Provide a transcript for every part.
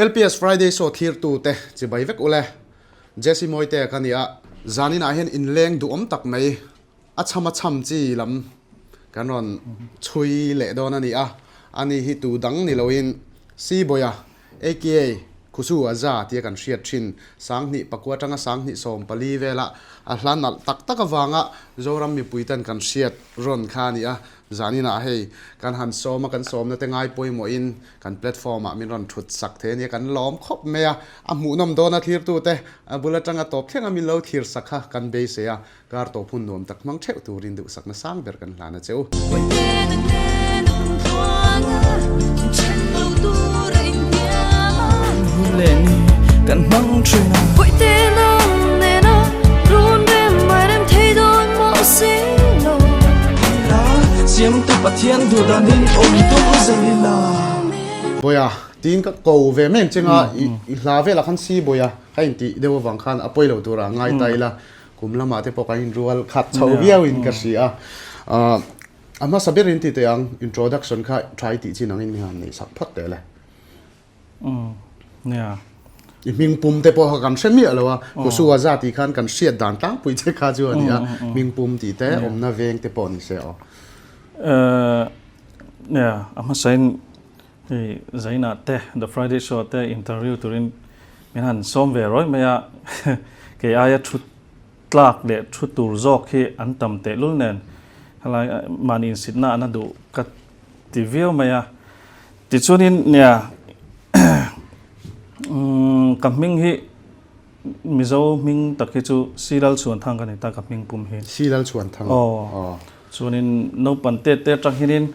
LPS Friday Show thlirtute chibai vek ule. Jesse Mawite ka ni a, zaninah hian inleng duhawm tak mai a chham a chham chi lam kan rawn chhui leh dawn a ni a, ani hi tu dang ni loin Sibawiha aka Khusu Aza tia kan hriat thin Sanghnih pakua atanga Sanghnih 14 vela a hla nalh tak tak avanga Zoram mipuiten kan hriat rawn kha a ni a, zaninah hei kan han sawm a, kan sawmna te ngai pawimawhin kan platform ah min rawn thut sak thei a nia, kan lawm khawp mai a, a hmuhnawm dawn a thlirtute a bul atanga tawp thleng a min lo thlir sak kha kan beisei a. Kar tawp hun nuam tak hmang theuh turin duhsakna sang ber kan hlan a che u. Bawiha, tiin ka ko ve mai ang che nga, i hla velah khan si Bawiha ka intih deuh avang khan a pawi lo turah ngai ta ila. Kum lamah te pawh kan inrual khat chho viau in ka hria a. A hmasa ber in ti teh ang, introduction kha try tih chin angin mi han neih sak phawt teh le. Umm, nia. I hming pum te pawh kha kan hre miah lo a, Kusu a za tih khan kan hriat dan tlangpui che kha chu a ni a, hming pum tih te, awmna veng te pawh ni se aw. Nia, a hmasa in hei Zaina te, The Friday Show te interview turin min han sawm ve rawih mai a, kei aia thu tlak leh thu tur zawk hi an tam tehlul nen helai mahni insitna an a duh ka ti viau mai a. Tichuanin nia ka hming hi Mizo hming tak hi chu Silal Chhuanthang ka ni ta ka hming pum hi. Silal Chhuanthang. Aw. Chuanin naupang te te atang hianin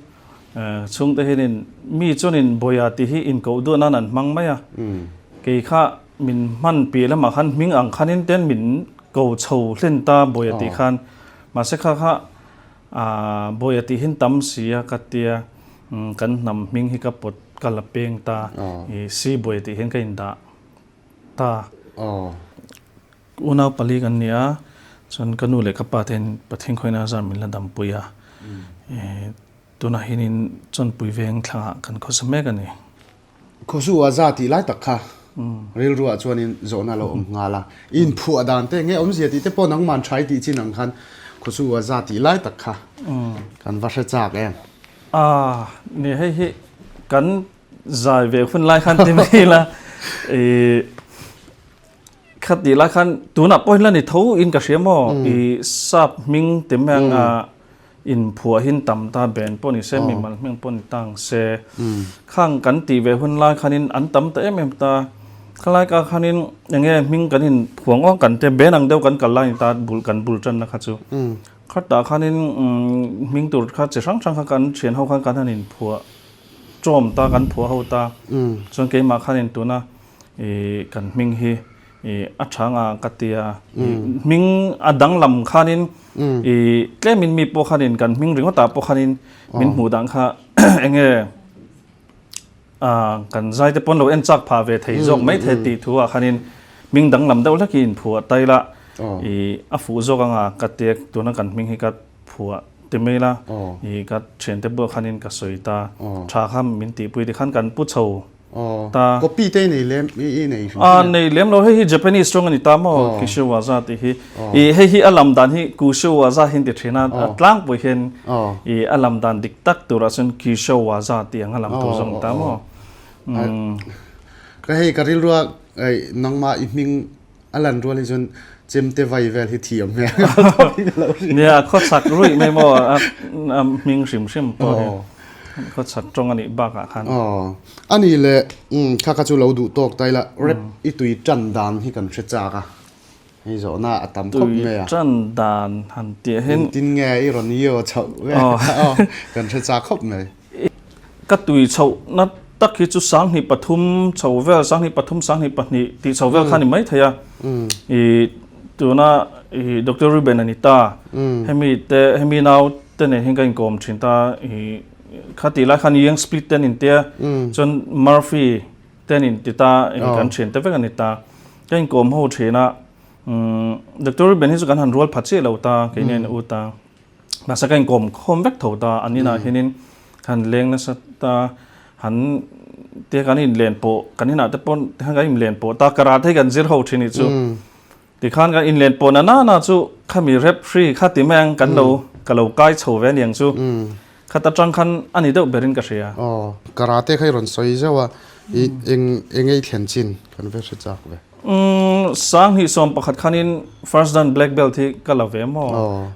Chhungte hianin mi chuanin Bawia tih hi inkoh duh nan an hmang mai a, kei kha min hman piah lamah khan hming ang khanin ten min ko chho hlen ta Bawia tih khan, mahse kha kha Bawia tih hin tam si a ka tia, kan hnam hming hi ka pawt ka la peng ta, i si Bawia tih hian ka indah ta. Unau pali kan ni a, chuan ka nu leh ka pa ten Pathian khawina zar min la dampui a, tunah hianin chawnpui veng thlangah kan khawsa mek a ni. Khawsu a za tih lai tak kha rilruah chuanin zawhna a lo awm nghal a, inphuah dan te nge awmzia tih te pawh nangman tha i tih chin ang khan Khawsu a za tih lai tak kha kan va hre chak em? A ni, hei hi kan zai ve hun lai khan ti mai ila i Khatih lai khan tunah pawh hian la ni tho in ka hria maw i sap hming te mai anga in phuah hin tam ta ben pawh ni se mimal hming pawh ni ta ang se khang kan tih ve hun lai khanin an tam ta em em ta khalai ka khanin enge hming kan in phuah ngawt kan te ben ang deuh kan kal lai ni ta bul kan bul tan na kha chu khatah khanin hming tur kha chi hrang hrang kha kan thian ho khan kan han in phuah tawm ta kan phuah ho ta chuan keimah khanin tuna I kan hming hi i a tha nga ka tia i hming a danglam khanin i tlemin mi pawh khanin kan hming ringawtah pawh khanin min hmuh dan kha enge a kan zai te pawn lo en chak phah ve thei zawk mai thei tih thu ah khanin hming danglam deuh hlek hi inphuah tai la i a fuh zawk anga ka tia tuna kan hming hi ka phuah ti mai la i ka thiante bulah khanin ka sawi ta tha kha min tihpui tikhan kan pu chho ta. Copy te i nei lem i nei hrim hrim em? Nei lem lo, hei hi Japanese tawng a ni ta maw, Kishiwaza tih hi. I hei hi a lam dan hi Kushiwaza hi an ti thin a, a tlangpui hian i a lam dan dik tak turah chuan Kishiwaza tih ang a lam tur zawk a ni ta maw. Ka hei ka rilrua nangmah i hming a lan rual hi chuan chemte vai vel hi thiam hmel Nia khawchhak ruih mai maw a hming hrim hrim pawh hi khawchhak tawng a nih bakah khan. Aw ani le kha kha chu lo duh tawk ta ila rap i tui tan dan hi kan hre chak a hei zawhna a tam khawp mai a. Tui tan dan han tih hian. Engtin nge i rawn io chhoh ve kan hre chak khawp mai. Ka tui chhohna tak hi chu 2003 chho vel, 2003, 2002 tih chho vel kha a ni mai thei a. I tuna i Doctor Ruben a ni ta. Hemi te, hemi nau te nen hian ka inkawm thin ta. I kha tih lai khan Young Split te an intia. Chuan Murphy te an inti ta, kan thian te vek a ni ta. Ka inkawm ho thin a. Doctor Ruben hi chu kan han rual pha chiah lo ta, keini a in u ta. Mahse ka inkawm khawm vek tho ta, an inah hianin han leng nasa ta, han. te kan in len pawh kan inah te pawn tikhan kan in len pawh ta karate hi kan zir ho thin hi chu tikhan kan in len pawh na na na chu khami rep hri kha ti mai ang kan lo ka lo kai chho ve aniang chu khat atang khan a ni deuh berin ka hria. Aw karate kha i rawn sawi zeuh a i eng eng ei thlen chin kan ve hre chak ve. Umm Sanghnih 11 khanin first dan black belt hi ka la ve maw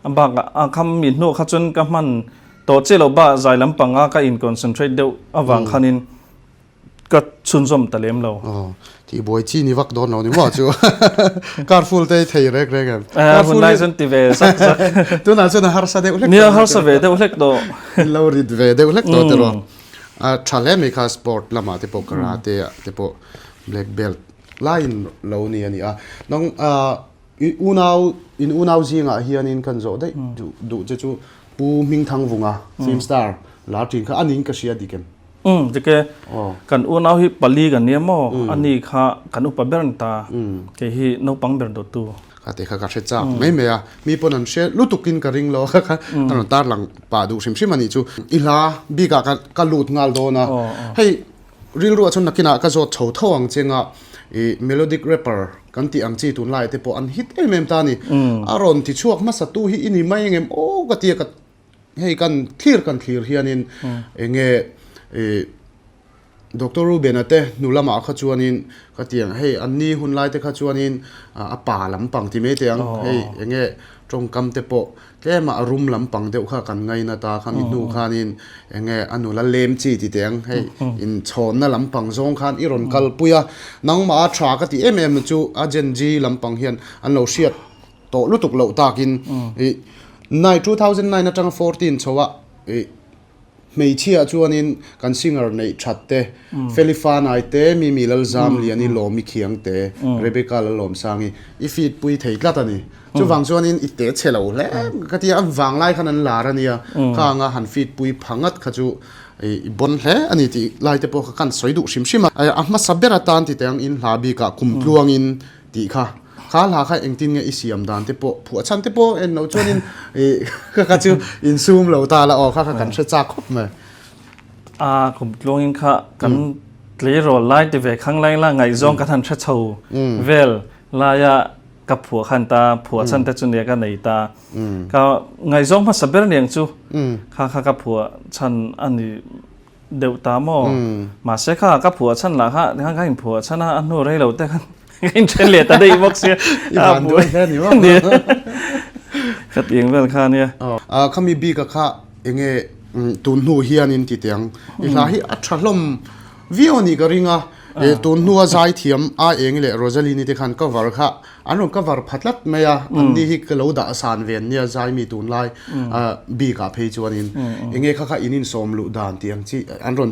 a bakah a kham mi hnuah kha chuan ka hman Tawh che loh ba zai lampanga ka in concentrate deuh avang khanin ka chhunzawm ta lem lo. Aw, tih buai chi ni vak dawn lo ni maw chu. Car full te thei rek rek em. Car full lai chuan ti ve zak zak. Tunah chuan a harsa deuh hlek. Nia harsa ve deuh hlek tawh. Lo rit ve deuh hlek tawh tiraw. A tha hle mai kha sport lamah te pawh karate ah te pawh black belt laiin lo ni a ni a. Nang I unau, in unau zingah hianin kan zawh daih duh duh che chu Pu Hmingthangvunga, film star, lar thin kha a niin ka hria dik em? Umm dik e. Kan unau hi pali kan nia maw? A ni kha kan upa ber an ta. Kei hi naupang ber dawttu. Kha te kha ka hre chak mai mai a. Mi pawn an hre lutukin ka ring lo kha kha ka rawn tar lang pah duh hrim hrim a nih chu. I hla bikah ka ka lut nghal dawn a. Hei Rilruah chuan nakinah ka zawt chho tho ang chenga i melodic rapper kan tih ang chi tunlai te pawh an hit em em ta a ni. A rawn ti chhuak hmasa tu hi i ni mai engem aw ka tia ka hei kan thlir kan thlir hianin enge i Doctor Rubena te hnu lamah kha chuanin ka ti ang hei an ni hun lai te kha chuanin a pa lampang ti mai teh ang hei enge tawngkam te pawh Tlema a rum lampang deuh kha kan ngaina ta kha mi hnu khanin enge a nula lem chi ti teh ang hei inchhawnna lampang zawng khan i rawn kalpui a, nangmah a tha ka ti em em na chu a Gen Z lampang hian an lo hriat tawh lutuk loh takin i nai 2009 atanga 14 chho a i Hmeichhia chuanin kan singer neih that te, Feli Fanai te, Mimi Lalzamliani, Lawmi Khiang te, Rebecca Lalawmsangi i feed pui thei tlat a ni. Chuvang chuanin i te chhe lo hle ka ti a, an vanglai khan an lar a nia, kha anga han feed pui pha ngat kha chu i bon hle a ni tih lai te pawh kha kan sawi duh hrim hrim a. A hmasa ber atan ti teh ang in hla bikah kumtluangin Tih kha, kha hla kha engtin nge i siam dan te pawh phuah chhan te pawh en loh chuanin ih kha kha chu insum lo ta la aw kha kha kan hre chak khawp mai. A kum tluangin kha kan tleirawl lai ti ve khang lai la ngaihzawng kan han hre chho vel laia ka phuah khan ta phuah chhan te chu nia ka nei ta. Ka ngaihzawng hmasa ber niang chu kha kha ka phuah chhan a ni. Deuh ta maw? Mahse kha ka phuah chhan lah kha tikhan ka inphuah chhan a, a hnu rei lo te khan ka inthen leh ta daih bawk sia. I van duai hle ni maw? Ka ti eng vel kha nia. Khami bika kha enge tun hnu hianin ti teh ang. I hla hi a tha hlawm viau a nih ka ring a. Tun hnua zaithiam A Eng leh Rosaline te khan cover kha An rawn cover pha tlat mai a, an ni hi ka lo dah san ve an nia Zaimi tunlai bikah phei chuanin enge kha kha in insawm luh dan tih ang chi an rawn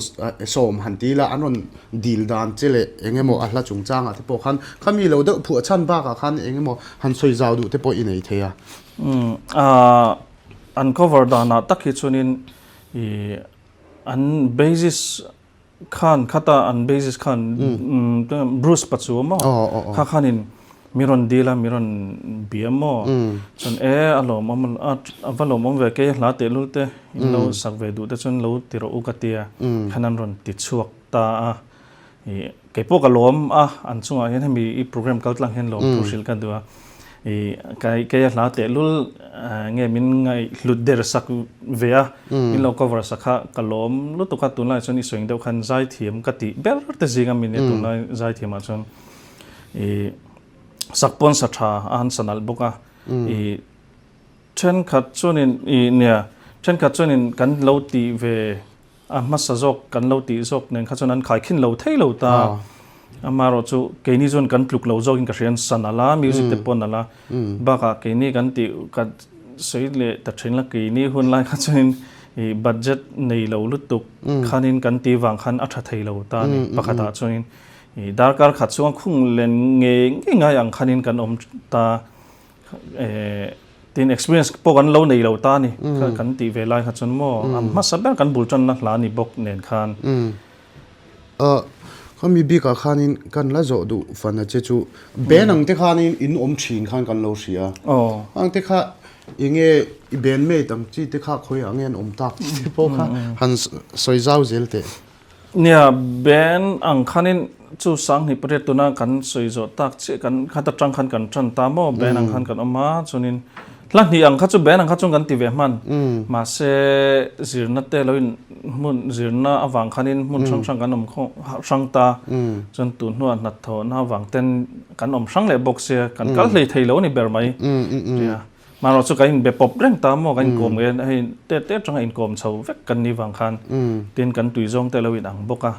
sawm han ti ila an rawn dil dan che leh eng emaw a hla chungchangah te pawh khan khami lo deuh phuah chhan bakah khan eng emaw han sawi zau duh te pawh i nei thei a. An cover danah tak hi chuanin ih an basis Khan khata an basis khan Bruce Pachu maw kha khanin mi rawn dil a mi rawn bia maw chuan e a lawmawm a va lawmawm ve kei a hla tehlul te in lo sak ve duh te chuan lo ti rawh u ka tia khan an rawn ti chhuak ta a ih kei pawh ka lawm a an chungah hian hemi i program kal tlang hian lawm thu hrilh ka duh a. I kei a hla tehlul nge min ngaihhlut der sak ve a, min lo cover sak kha ka lawm lutuk a, tunlai chuan i sawi deuh khan zaithiam ka tih ber te zinga min nia tunlai zaithiam ah chuan i sak pawn sa tha a han sa nalh bawk a, i thenkhat chuanin i nia thenkhat chuanin kan lo tih ve A hmasa zawk kan lo tih zawk nen kha chuan an khaikhin lo thei lo ta. Amaherawh chu keini chuan kan tluk lo zawkin ka hria an san ala, music te pawh an ala. Bakah keini kan tih ka sawi leh ta thin la keini hun lai kha chuanin ih budget nei lo lutuk khanin kan tih vang khan a tha thei lo ta a ni. Pakhatah chuanin ih darkar khat chhunga khung len ngei ngei ngai ang khanin kan awm ta. Tin experience pawh kan lo nei lo ta a ni kan tih ve lai kha chuan maw a hmasa ber kan bul tanna hla ni bawk nen khan. Khami bikah khanin kan la zawh duh fana che chu ben ang te khanin in awm thin khan kan lo hria ang te kha enge i ben mate ang chi te kha khawiah nge an awm tak tih te pawh kha han sawi zau zel teh. Nia, band ang khanin chu 2008 tuna kan sawi zawh tak chiah kan khat atang khan kan tan ta maw band ang khan kan awm a chuanin hla hnih ang kha chu band ang kha chuan kan ti ve hman mahse zirna te lo in hmun zirna avang khanin hmun hrang hrang kan awm hrang ta chuan tun hnuah hnathawhna avang ten kan awm hrang leh bawk sia kan kal hlei thei lo a ni ber mai tia. Mahrawh chu kan inbe pawp reng ta maw, kan inkawm nge hei te te atanga inkawm chho vek kan ni vang khan tin kan tui zawng te lo in ang bawk a.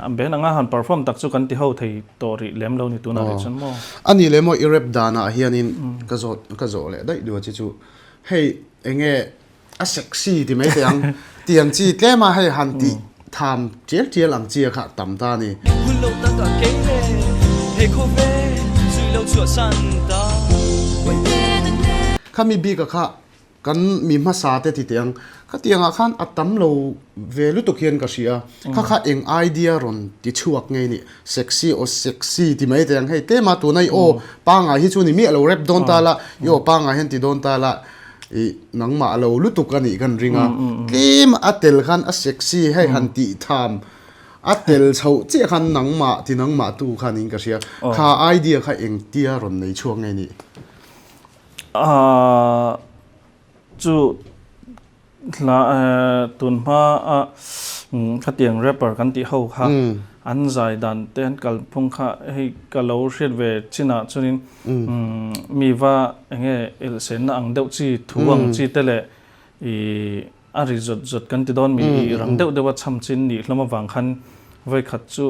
A ben anga han perform tak chu kan ti ho thei tawh rih lem lo ni tunah rih chuan maw. A nih leh maw i rap danah hianin ka zawh ka zawh leh daih duh a chi chu hei enge a sexy ti mai teh ang tiang chi tlem a hei han tih tham tial tial ang chi a kha tam ta a ni. Hun lo tak a kei le he khawvel zui lo chhuahsan ta. Khami bik a kha kan mi hmasa te ti teh ang khatiang ah khan a tam lo ve lutuk hian ka hria kha kha eng idea rawn ti chhuak nge ni sexy aw sexy ti mai teh ang hei tlem a tuna i aw pangai hi chu ni miah lo rap dawn ta la i aw pangai hian ti dawn ta la Ih nangmah lo lutuk a nih kan ring a, tlem a tel khan a sexy hei han tih tham a tel chhoh chiah khan nangmah ti nangmah tu khan in ka hria, kha idea kha engtia rawn nei chhuak nge nih? Ahh chu hla tun hma a khatiang rapper kan tih ho kha an zai dan te an kalphung kha hei ka lo hriat ve chinah chuanin Mi va enge elhsenna ang deuh chi, thu ang chi te leh ih a ri zawt zawt kan ti dawn mi ih rang deuh deuh a cham chin nih hlawm avang khan vawikhat chu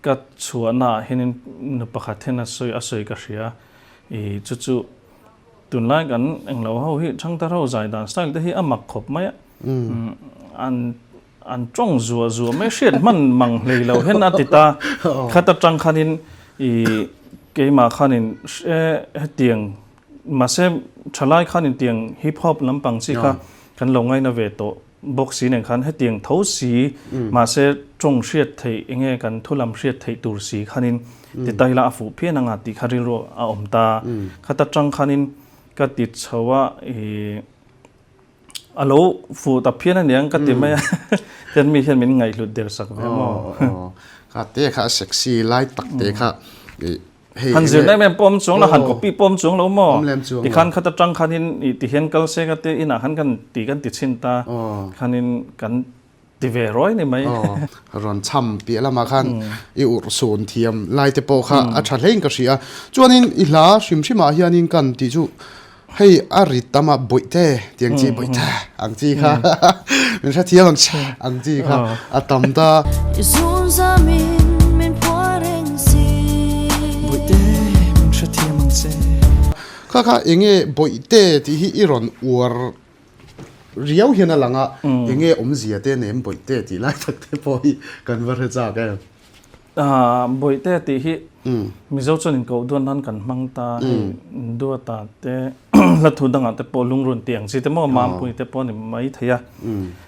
ka chhuahna ah hianin nu pakhat hian a sawi a sawi ka hria ih chu chu tunlai kan englo ho hi thangthar ho zai dan style te hi a mak khawp mai a an An tawng zuah zuah mai hriat hman mang hlei lo hian a ti ta. Khat atang khanin i keimah khanin hetiang mahse thalai khanin tiang hip hop lampang chi kha kan lo ngaina ve tawh bawk si nen khan hetiang tho si mahse tawng hriat theih enge kan thu lam hriat theih tur si khanin ti ta ila a fuh phian anga tih kha rilru a awm ta. Khat atang khanin ka ti chho a i A lo fuh ta phian a niang ka ti mai a, tian mi hian min ngaihhlut der sak ve maw. Kha te kha a sexy lai tak te kha hei Han zir em em pawh awm chuang lo, han copy pawh awm chuang lo maw. Tikhan khat atang khanin ih tihian kal se ka te inah khan kan ti kan ti chhin ta, khanin kan ti ve ruai ni mai. Rawn cham piah lamah khan i urh sawn thiam lai te pawh kha a tha hlein ka hria. Chuanin i hla hrim hrimah hianin kan tih chu hei a ri tam a bawihte tiang chi bawihte ang chi kha min hrethiam ang che ang chi kha a tam ta. Bawihte min hrethiam ang che. Kha kha enge bawihte tih hi i rawn uar Riau hian a lang a, enge awmzia te nem Bawihte tih lai tak te pawh hi kan va hre chak em? Bawihte tih hi Mizo chuan inkoh duan nan kan hmang ta, hei Duata te hla thu dangah te pawh lungrun tih ang chi te maw Mampui te pawh a ni mai thei a.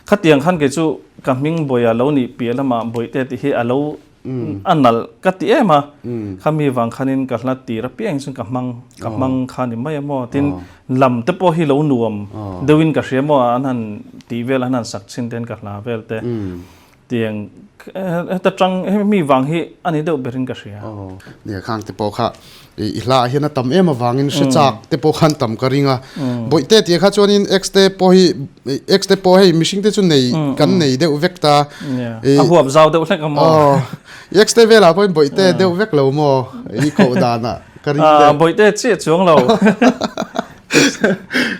Khatiang khan kei chu ka hming Bawiha lo nih piah lamah Bawihte tih hi a lo A nalh ka ti em a, khami vang khanin ka hla tir apiang chuan ka hmang ka hmang kha ni mai a maw tin lam te pawh hi lo nuam deuhin ka hria maw an han tih vel an han sak chhin ten ka hla vel te tiang heta tang hemi vang hi a ni deuh berin ka hria. Nia khang te pawh kha I hla ah hian a tam em avangin hre chak te pawh khan tam ka ring a. Bawihte tih kha chuanin ex te pawh hi ex te pawh hei mihring te chu nei kan nei deuh vek ta. A huap zau deuh hlek a maw? Aw ex te velah pawhin bawihte deuh vek lo maw i koh danah ka ring deuh. Bawihte chiah chuang lo.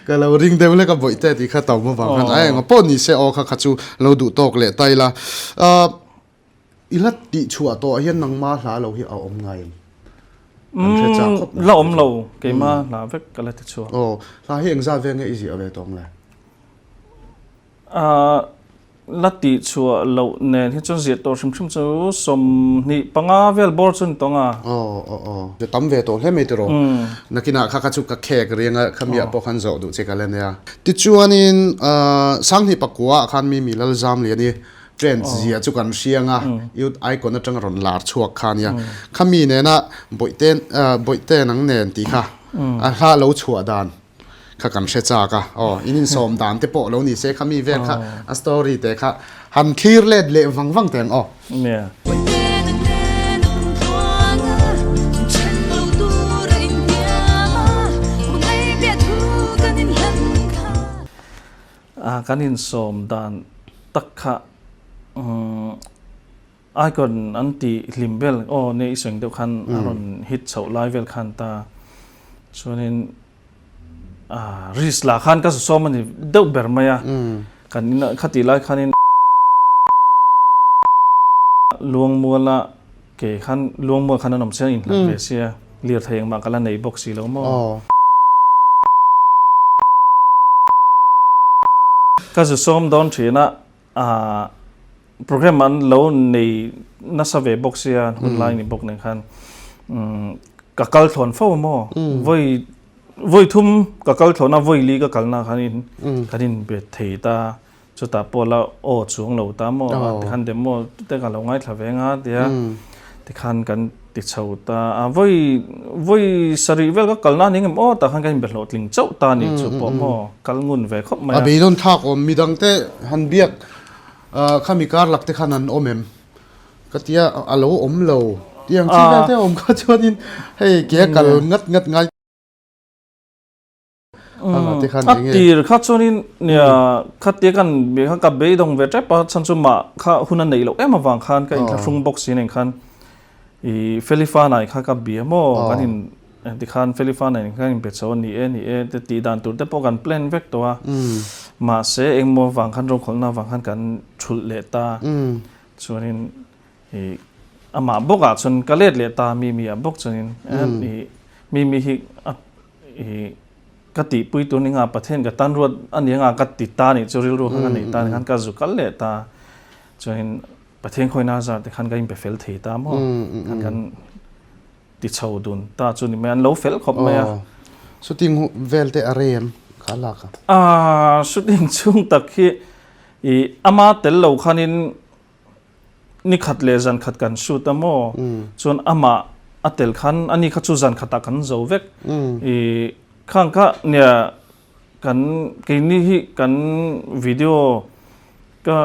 Ka lo ring deuh hlek a bawihte tih kha tam avang khan a engah pawh ni se aw kha kha chu lo duh tawk leh ta ila. I hla tih chhuah tawh ah hian nangma hla lo hi a awm ngai em? Kan hre chak khawp mai. La awm lo, keima hla vek ka la ti chhuak. Aw, hla hi engzat vel nge i ziah ve tawh ang le? La tih chhuah loh nen hi chuan ziah tawh hrim hrim chu 25 vel bawr chu ni tawh ang a. Aw, aw, aw. Ka tam ve tawh hle mai tiraw. Nakinah kha kha chu ka khek riang a, khami ah pawh khan zawh duh che ka la nia. Tichuanin 2009 ah khan Mimi Lalzamliani Trend zia chu kan hriang a, youth icon atanga rawn lar chhuak kha ania. Khami nena Bawihte Bawihte nang nen tih kha a hla lo chhuah dan kha kan hre chak a. Aw, in insawm dan te pawh lo ni se khami vel kha a story te kha Han thlir let leh vang vang teh ang aw. Nia. Kan insawm dan tak kha Icon an tih hlim vel aw nia i sawi deuh khan a rawn hit chhoh lai vel khan ta chuanin risk lah khan ka sawm a ni deuh ber mai a kan in khatih lai khanin Luangmuala ke khan Luangmual khan an awm chiang inhlat ve sia lirthei engmah ka la nei bawk si lo maw. Ka zu sawm dawn thin a Program an lo nei nasa ve bawk sia hun lai ni bawk nen khan ka kal thlawn fo maw vawi vawi thum ka kal thlawn a vawi li ka kalna khan in kan in be thei ta chutah pawh la aw chuang lo ta maw tikhan demo te ka lo ngaithla ve nga tia tikhan kan ti chho ta a vawi vawi sarih vel ka kalna ni ngem aw tah khan kan inbe hlawhtling chauh ta ni chu pawh maw kal ngun ve khawp mai a. A beidawn thlak awm midang te han biak khami kar lak te khan an awm em ka tia a lo awm lo tiang chi vel te awm kha chuanin hei ke a kal ngat ngat ngai A tir kha chuanin nia khatia kan bia kha ka beidawng ve tep a chhan chu mah kha hun a neih loh em avang khan ka inthlahrung bawk si nen khan i Felifanai kha ka bia maw kan in tikhan Felifanai nen khan inbe chho a ni e ni e te tih dan tur te pawh kan plan vek tawh a mahse engmaw avang khan rokhawlhna avang khan kan thulh leh ta chuanin i amah bawkah chuan ka let leh ta mi mi ah bawk chuanin i mi mi hi a I ka tihpui tur ni nga Pathian ka tan ruat a ni anga ka ti ta nih chu rilru kha ka nei ta ni khan ka zu kal leh ta chuanin Pathian khawina zar te khan ka inpe fel thei ta maw khan kan ti chho dun ta chu ni mai an lo fel khawp mai a. Shooting vel te a rei em kha lak a? Aa shooting chhung tak hi i ama tel lo khanin Ni khat leh zan khat kan shoot a maw? Chuan amah a tel khan ani kha chu zan khatah kan zo vek. I khang kha nia kan keini hi kan video ka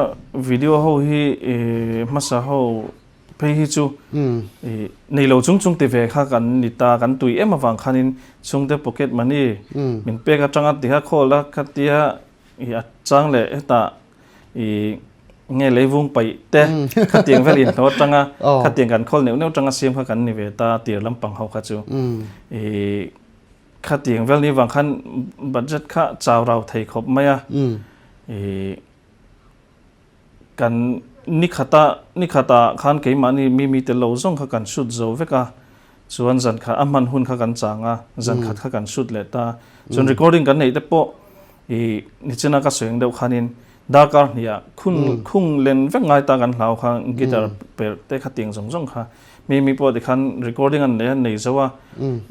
video ho hi i hmasa ho phei hi chu i nei lo chung chung ti ve kha kan ni ta kan tui em avang khanin chhungte pocket money min pek atanga tiha khawl a khatia i a chang leh hetah I nge leivung paih te khatiang vel inhlo atanga khatiang kan khawl neuh neuh atanga siam kha kan ni ve ta tir lampang ho kha chu i khatiang vel ni vang khan budget kha chau rau thei khawp mai a i kan ni khata ni khata khan keimahni mi mi te lo zawng kha kan shoot zo vek a chuan zan khat a hman hun kha kan chang a zan khat kha kan shoot leh ta chuan recording kan neih te pawh I nichina ka sawi ang deuh khanin darkar hniah khun khung len vek ngai ta kan hlau kha guitar per te kha tiang zawng zawng kha mi mi pawh tikhan recording an nei a nei zo a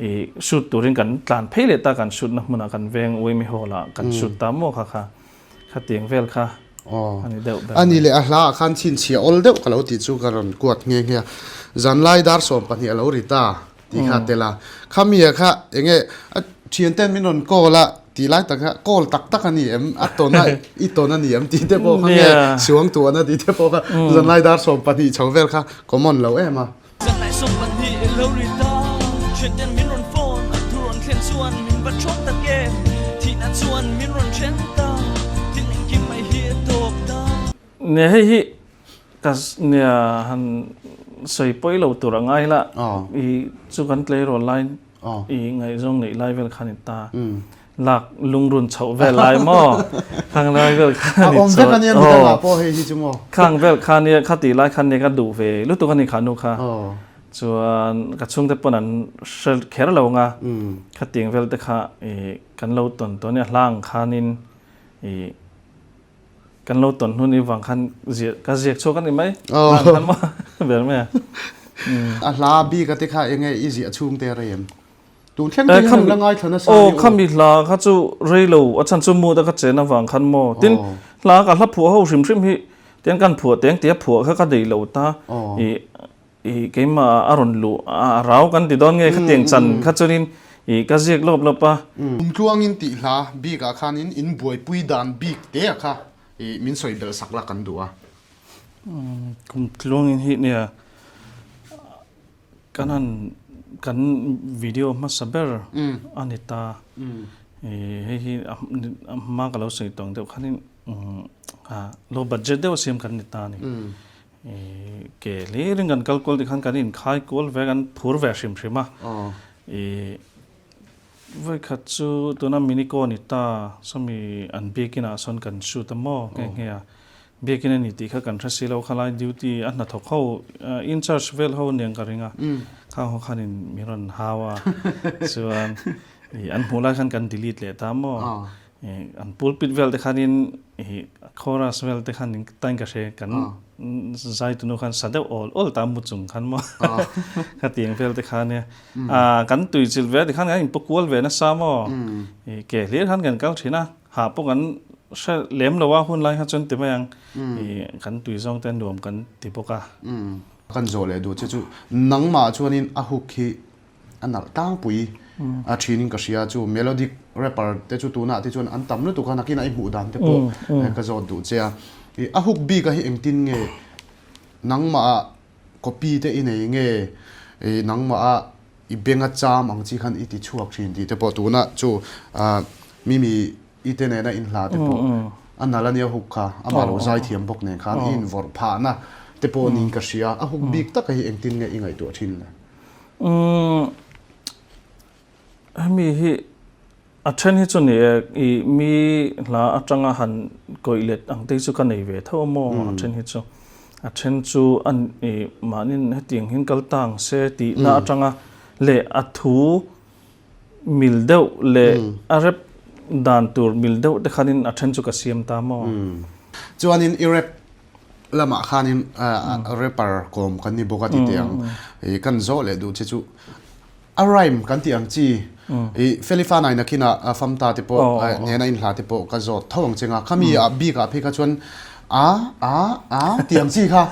i shoot turin kan tlan phei leh ta kan shoot na hmunah kan veng uimi hall ah kan shoot ta maw kha kha kha tiang vel kha a ni deuh ber mai. Ani leh a hla ah khan chhinchhiah awl deuh ka lo tih chu ka rawn kuat nghe nghe a zanlai dar 12 a lo ri ta. Tih kha tel a. Khamia kha enge a thian ten min rawn call a tih lai tak kha call tak tak a ni em a tawn a i tawn a ni em tih te pawh kha nge suang tuan a tih te pawh kha zanlai dar 12 chho vel kha common lo em a. Zanlai 12 lo ri ta thian ten min rawn phone a thu rawn thlen chuan min va thawk tak e thihna chuan min rawn then ta thil engkim mai hi a tawp ta. Nia hei hi Ka nia han sawi pawi lo tur a ngai la i chu kan tleirawl lai i ngaihzawng neih lai vel khan i ta lak lungrun chhoh vel lai maw khang lai vel khan i awm vek ania midang ah pawh hei hi chu maw khang vel khan nia kha tih lai khan nia ka duh ve lutuk ani kha nu kha chuan ka chhungte pawn an hre kher lo nga khatiang vel te kha i kan lo tawn tawh ania hlang khanin i Kan lo tawn hnun i vang khan ziah ka ziak chhuak a ni mai. Hlang khan maw ber mai a. A hla bik a te kha enge i ziah chhung te rei em? Tun thleng te hian an la ngaithla nasa a ni aw. Khami hla kha chu rei lo a chhan chu mood a ka chen avang khan maw. Tin hla ka hla phuah ho hrim hrim hi tiang kan phuah teng tia phuah kha ka nei lo ta. I I keimah a rawn luh a rau kan ti dawn nge khatiang chan kha chuanin i ka ziak lawp lawp a. Kumtluangin tih hla bikah khanin in buaipui dan bik te a kha i min sawi belh sak la kan duh a. Kum tluangin hi nia kan han kan video hmasa ber a ni ta. Hei hi a hma ka lo sawi tawng deuh khanin low budget deuh a siam kan ni ta a ni. Ke hlirin kan kal kual tikhan kan inkhai kual ve kan phur ve hrim hrim a. Vawikhat chu tuna Minico ni ta sawmi an biakin ah sawn kan shoot a maw nghe nghe a, biakin a ni tih kha kan hre si lo khalai duty a hnathawk ho in charge vel ho aniang ka ring a, khang ho khanin min rawn hau a chuan an hmuh lai khan kan delete leh ta maw. An pulpit vel te khanin chorus vel te khan tain ka hre kan zai tunu khan sa deuh awl awl ta mu chung khan maw kha tiang vel te khan nia kan tui chilh ve ti khan kan inpu kual ve nasa maw ke hlir khan kan kal thin a ha pawh kan hre lem lo a hun lai kha chuan ti mai ang kan tui zawng te nuam kan ti bawk a. Kan zawh leh duh che chu nangmah chuanin a hook hi a nalh tlangpui a thin in ka hria chu melodic rapper te chu tunah te chuan an tam lutuk a nakin a i hmuh dan te pawh ka zawt duh che a a hook bik a hi engtin nge nangmah ah copy te i nei nge nangmah ah i beng a cham ang chi khan i ti chhuak thin tih te pawh tunah chu mimi i te nena in hla te pawh a nalh a nia hook kha amah lo zai thiam bawk nen khan i invawrh phahna te pawh niin ka hria a hook bik tak a hi engtin nge i ngaihtuah thin le. Umm hemi hi a then hi chu ni e i mi hla atanga han kawih let ang te hi chu ka nei ve tho a maw a then hi chu a then chu a i mahnin hetiang hian kal ta ang se tihna atanga leh a thu mil deuh leh a rep dan tur mil deuh te khanin a then chu ka siam ta maw. Chuanin i rep lamah khanin rapper kawm kan ni bawk a ti teh ang. I kan zawh leh duh che chu a rhyme kan tih ang chi i Felifa nai nakin a famta te pawh nena inhla te pawh ka zawt tho ang che nga. Khami ah bik ah phei kha chuan a a a tih ang chi kha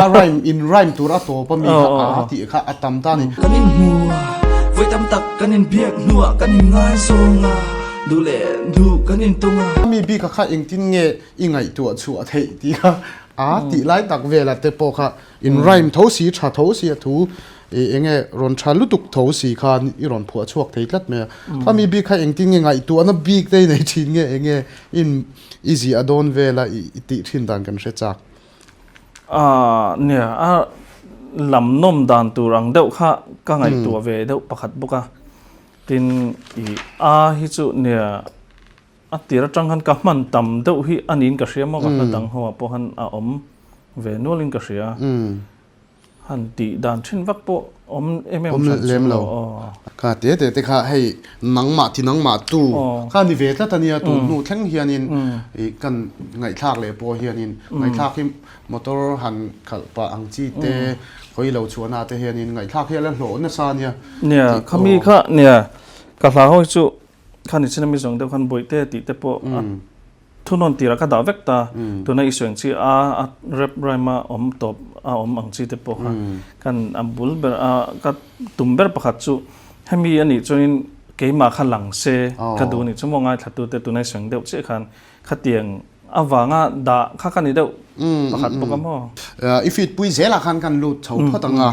a rhyme in rhyme tur a tawp a mi kha a tih kha a tam ta a ni. Kan inhmu a, vawi tam tak kan inbiak hnuah kan inngaizawng a, duh leh duh kan intawng a. Khami bik ah kha engtin nge i ngaihtuah chhuah theih tih kha a tih lai tak velah te pawh kha in rhyme tho si tha tho si a thu i eng nge rawn tha lutuk tho si khan i rawn phuah chhuak thei tlat mai a. Khami bik kha engtin nge ngaihtuahna bik te i nei thin nge eng nge in i ziah dawn vela i tih thin dan kan hre chak. A nia a lam nawm dan tur ang deuh kha ka ngaihtuah ve deuh pakhat bawk a. Tin i a hi chu nia A tir atang khan ka hman tam deuh hi a niin ka hria maw ka hla dang ho ah pawh khan a awm ve nual in ka hria. Han tih dan thin vak pawh awm em em hran chu lo aw. Kha te te te kha hei nangmah ti nangmah tu kha ni ve tlat a nia tun hnu thleng hianin ih kan ngaihthlak leh pawh hianin ngaihthlak hi motor han khalh pah ang chi te khawi lo chhuahna te hianin ngaihthlak hi a la hlawh nasa a nia. Nia khami kha nia ka hla ho hi chu Khan i chin ami zawng deuh khan Bawihte tih te pawh a thunawn tirah ka dah vek ta. Tuna i sawi ang chi a a rap rhyme a awm tawp a awm ang chi te pawh kha kan a bul ber a ka tum ber pakhat chu hemi a nih chuanin keimah kha lang se ka duh a nih chu maw ngaithlatute tuna i sawi ang deuh chiah khan khatiang avanga dah kha ka ni deuh pakhat bawk a maw? I feed pui zelah khan kan lut chho phawt ang a,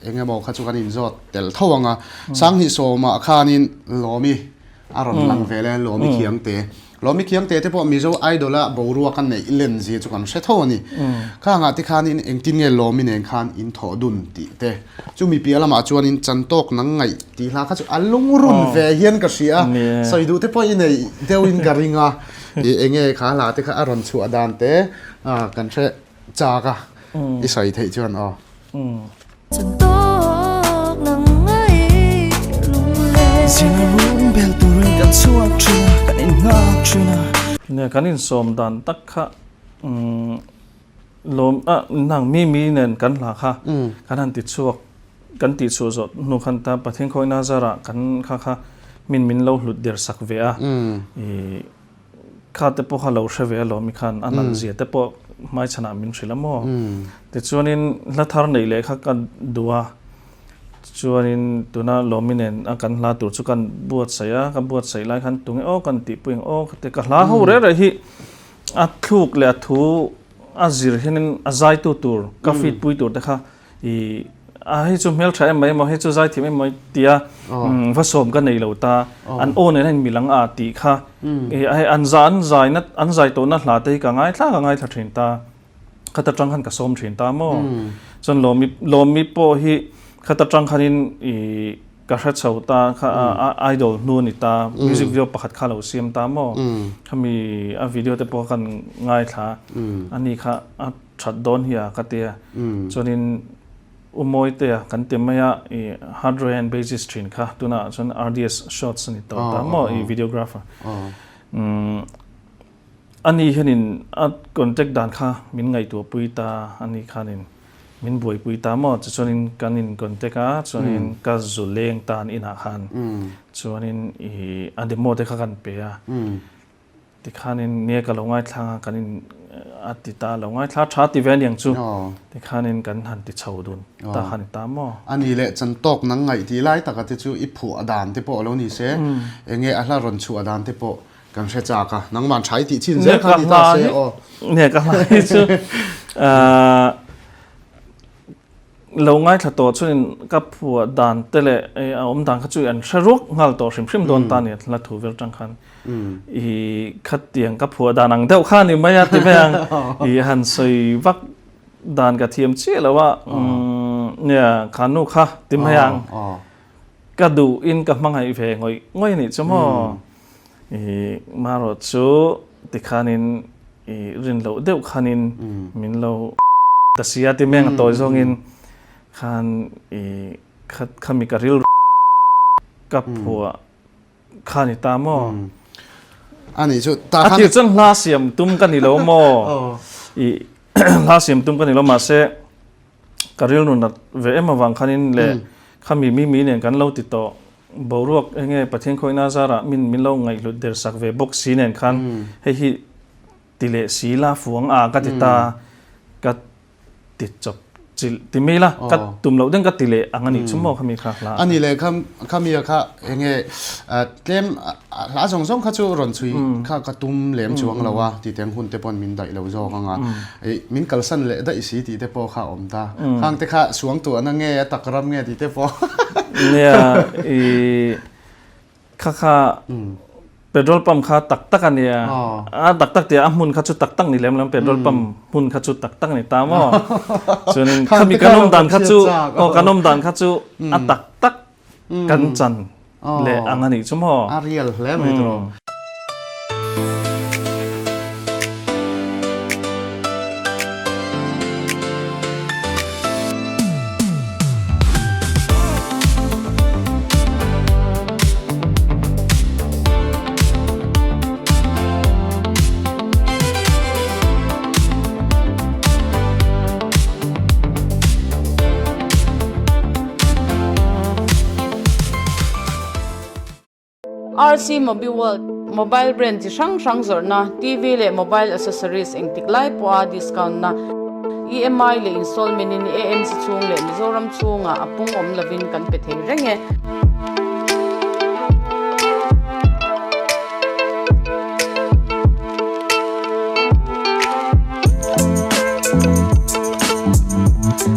eng emaw kha chu kan inzawt tel tho ang a. Sanghnih sawmah khanin Lawmi a rawn lang ve le, Lawmi Khiangte. Lawmi Khiangte te pawh Mizo Idol a boruak a neih len zia chu kan hre tho a ni. Khangah te khanin engtin nge Lawmi nen khan in thawh dun tih te. Chumi piah lamah chuanin Chantawk nang ngaih tih hla kha chu a lungrun ve hian ka hria a, sawi duh te pawh i nei deuhin ka ring a. I enge kha hla te kha a rawn chhuah dan te kan hre chak a, i sawi theih chuan aw. Chantawk nang ngaih lunglen. Zina rum bel turin kan chhuak thin a, kan innghak thin a. Nia kan insawm dan tak kha lawm a nang mi mi nen kan hla kha kan han ti chhuak kan tih chhuah zawh hnu khan ta Pathian khawina zarah kan kha kha min min lo hlut der sak ve a i kha te pawh kha lo hre ve alawm i khan a nalh zia te pawh hmaichhanah min hrilh a maw tichuanin hla thar neih leh kha ka duh a chuanin tuna lawmi nen a kan hla tur chu kan buatsaih a ka buatsaih lai khan tunge aw kan tihpui ang aw ka ti ka hla ho reh reh hi a thluk leh a thu. a zir hianin a zaitu tur ka fit pui tur te kha i a hei chu hmeltha em mai emaw hei chu zaithiam em mai tia va sawm ka nei lo ta an aw nen a inmilang a tih kha i an za an zaina an zai tawhna hla te hi ka ngaithla ka ngaithla thin ta khata tang khan ka sawm thin ta maw chuan lawmi lawmi pawh hi khata tang khanin i ka hre chho ta kha idol hnu a ni ta music video pakhat kha lo siam ta maw khami a video te pawh kan ngaithla ani kha a that dawn hi a ka tia chuanin U Mawitea kan ti mai a i hardware and basis thin kha tunah chuan RDS shots a ni tawh ta maw i videographer Ani hianin a contact dan kha min ngaihtuahpui ta, ani khanin min buaipui ta maw? Tichuanin kan in contact a, chuanin ka zu leng tan inah khan chuanin i a demo te kha kan pe a, tikhanin nia ka lo ngaithla a, kan in a ti ta lo ngaithla tha ti ve aniang chu, tikhanin kan han ti chho dun ta kha ni ta maw? Ani leh chan tawk nang ngaih tih lai taka te chu i phuah dan te pawh a lo ni se, enge a hla rawn chhuah dan te pawh Kan hre chak a, nangman tha i tih chin zel kha ni ta se aw. Nia ka hla hi chu lo ngaithla tawh chuanin ka phuah dan te leh a awm dan kha chu an hre ruak nghal tawh hrim hrim dawn ta ni hla thu vel tang khan i khatiang ka phuah dan ang deuh kha ni mai a ti mai ang i han sawi vak dan ka thiam chiah lo a nia kha nu kha ti mai ang ka duh in ka hmangaih ve ngawih ngawih a nih chu maw. I marawh chu tikhanin i rin loh deuh khanin min lo ta si a ti meng a tawi zawngin khan i khami ka rilru ka phuah kha ni ta maw? A nih chu ta khan. A tir chuan hla siam tum ka ni lo maw? I hla siam tum ka ni lo mahse ka rilru nat ve em avang khanin leh khami mi mi nen kan lo ti tawh. Boruak enge Pathian khawihna zarah min min lo ngaihhlut der sak ve bawk si nen khan hei hi ti leh si la fuang a ka ti ta ka ti chawp chilh ti mai la ka tum loh deng ka ti leh ang a nih chu maw khami kha hla a ni leh kham khami a kha enge tlem hla zawng zawng kha chu rawn chhui kha ka tum lem chuang lo a ti teng hun te pawn min daih lo zawk anga min kalsan leh daih si tih te pawh kha a awm ta. Khang te kha suang tuahna nge a tak ram nge tih te pawh. Nia i kha kha petrol pump kha tak tak a nia. A tak tak tia a hmun kha chu tak tak ni lem lo petrol pump hmun kha chu tak tak ni ta maw. Chuanin khami kan awm dan kha chu aw kan awm dan kha chu a tak tak kan chan leh ang a nih chu maw. A real hle mai tawh. RC Mobiworld, Mobile brand chi hrang hrang zawrhna, TV leh mobile accessories engtik lai pawha discount na, EMI leh installment in AMC chhung leh Mizoram chhungah a pung awm lovin kan pe thei reng e.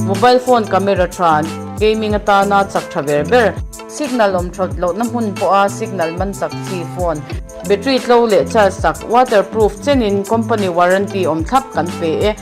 Mobile phone camera tha, gaming atana chak tha ber ber, signal awm that lohna hmun pawha signal man chak chi phone, battery tlo leh charge chak, waterproof chenin company warranty awm thlap kan pe e.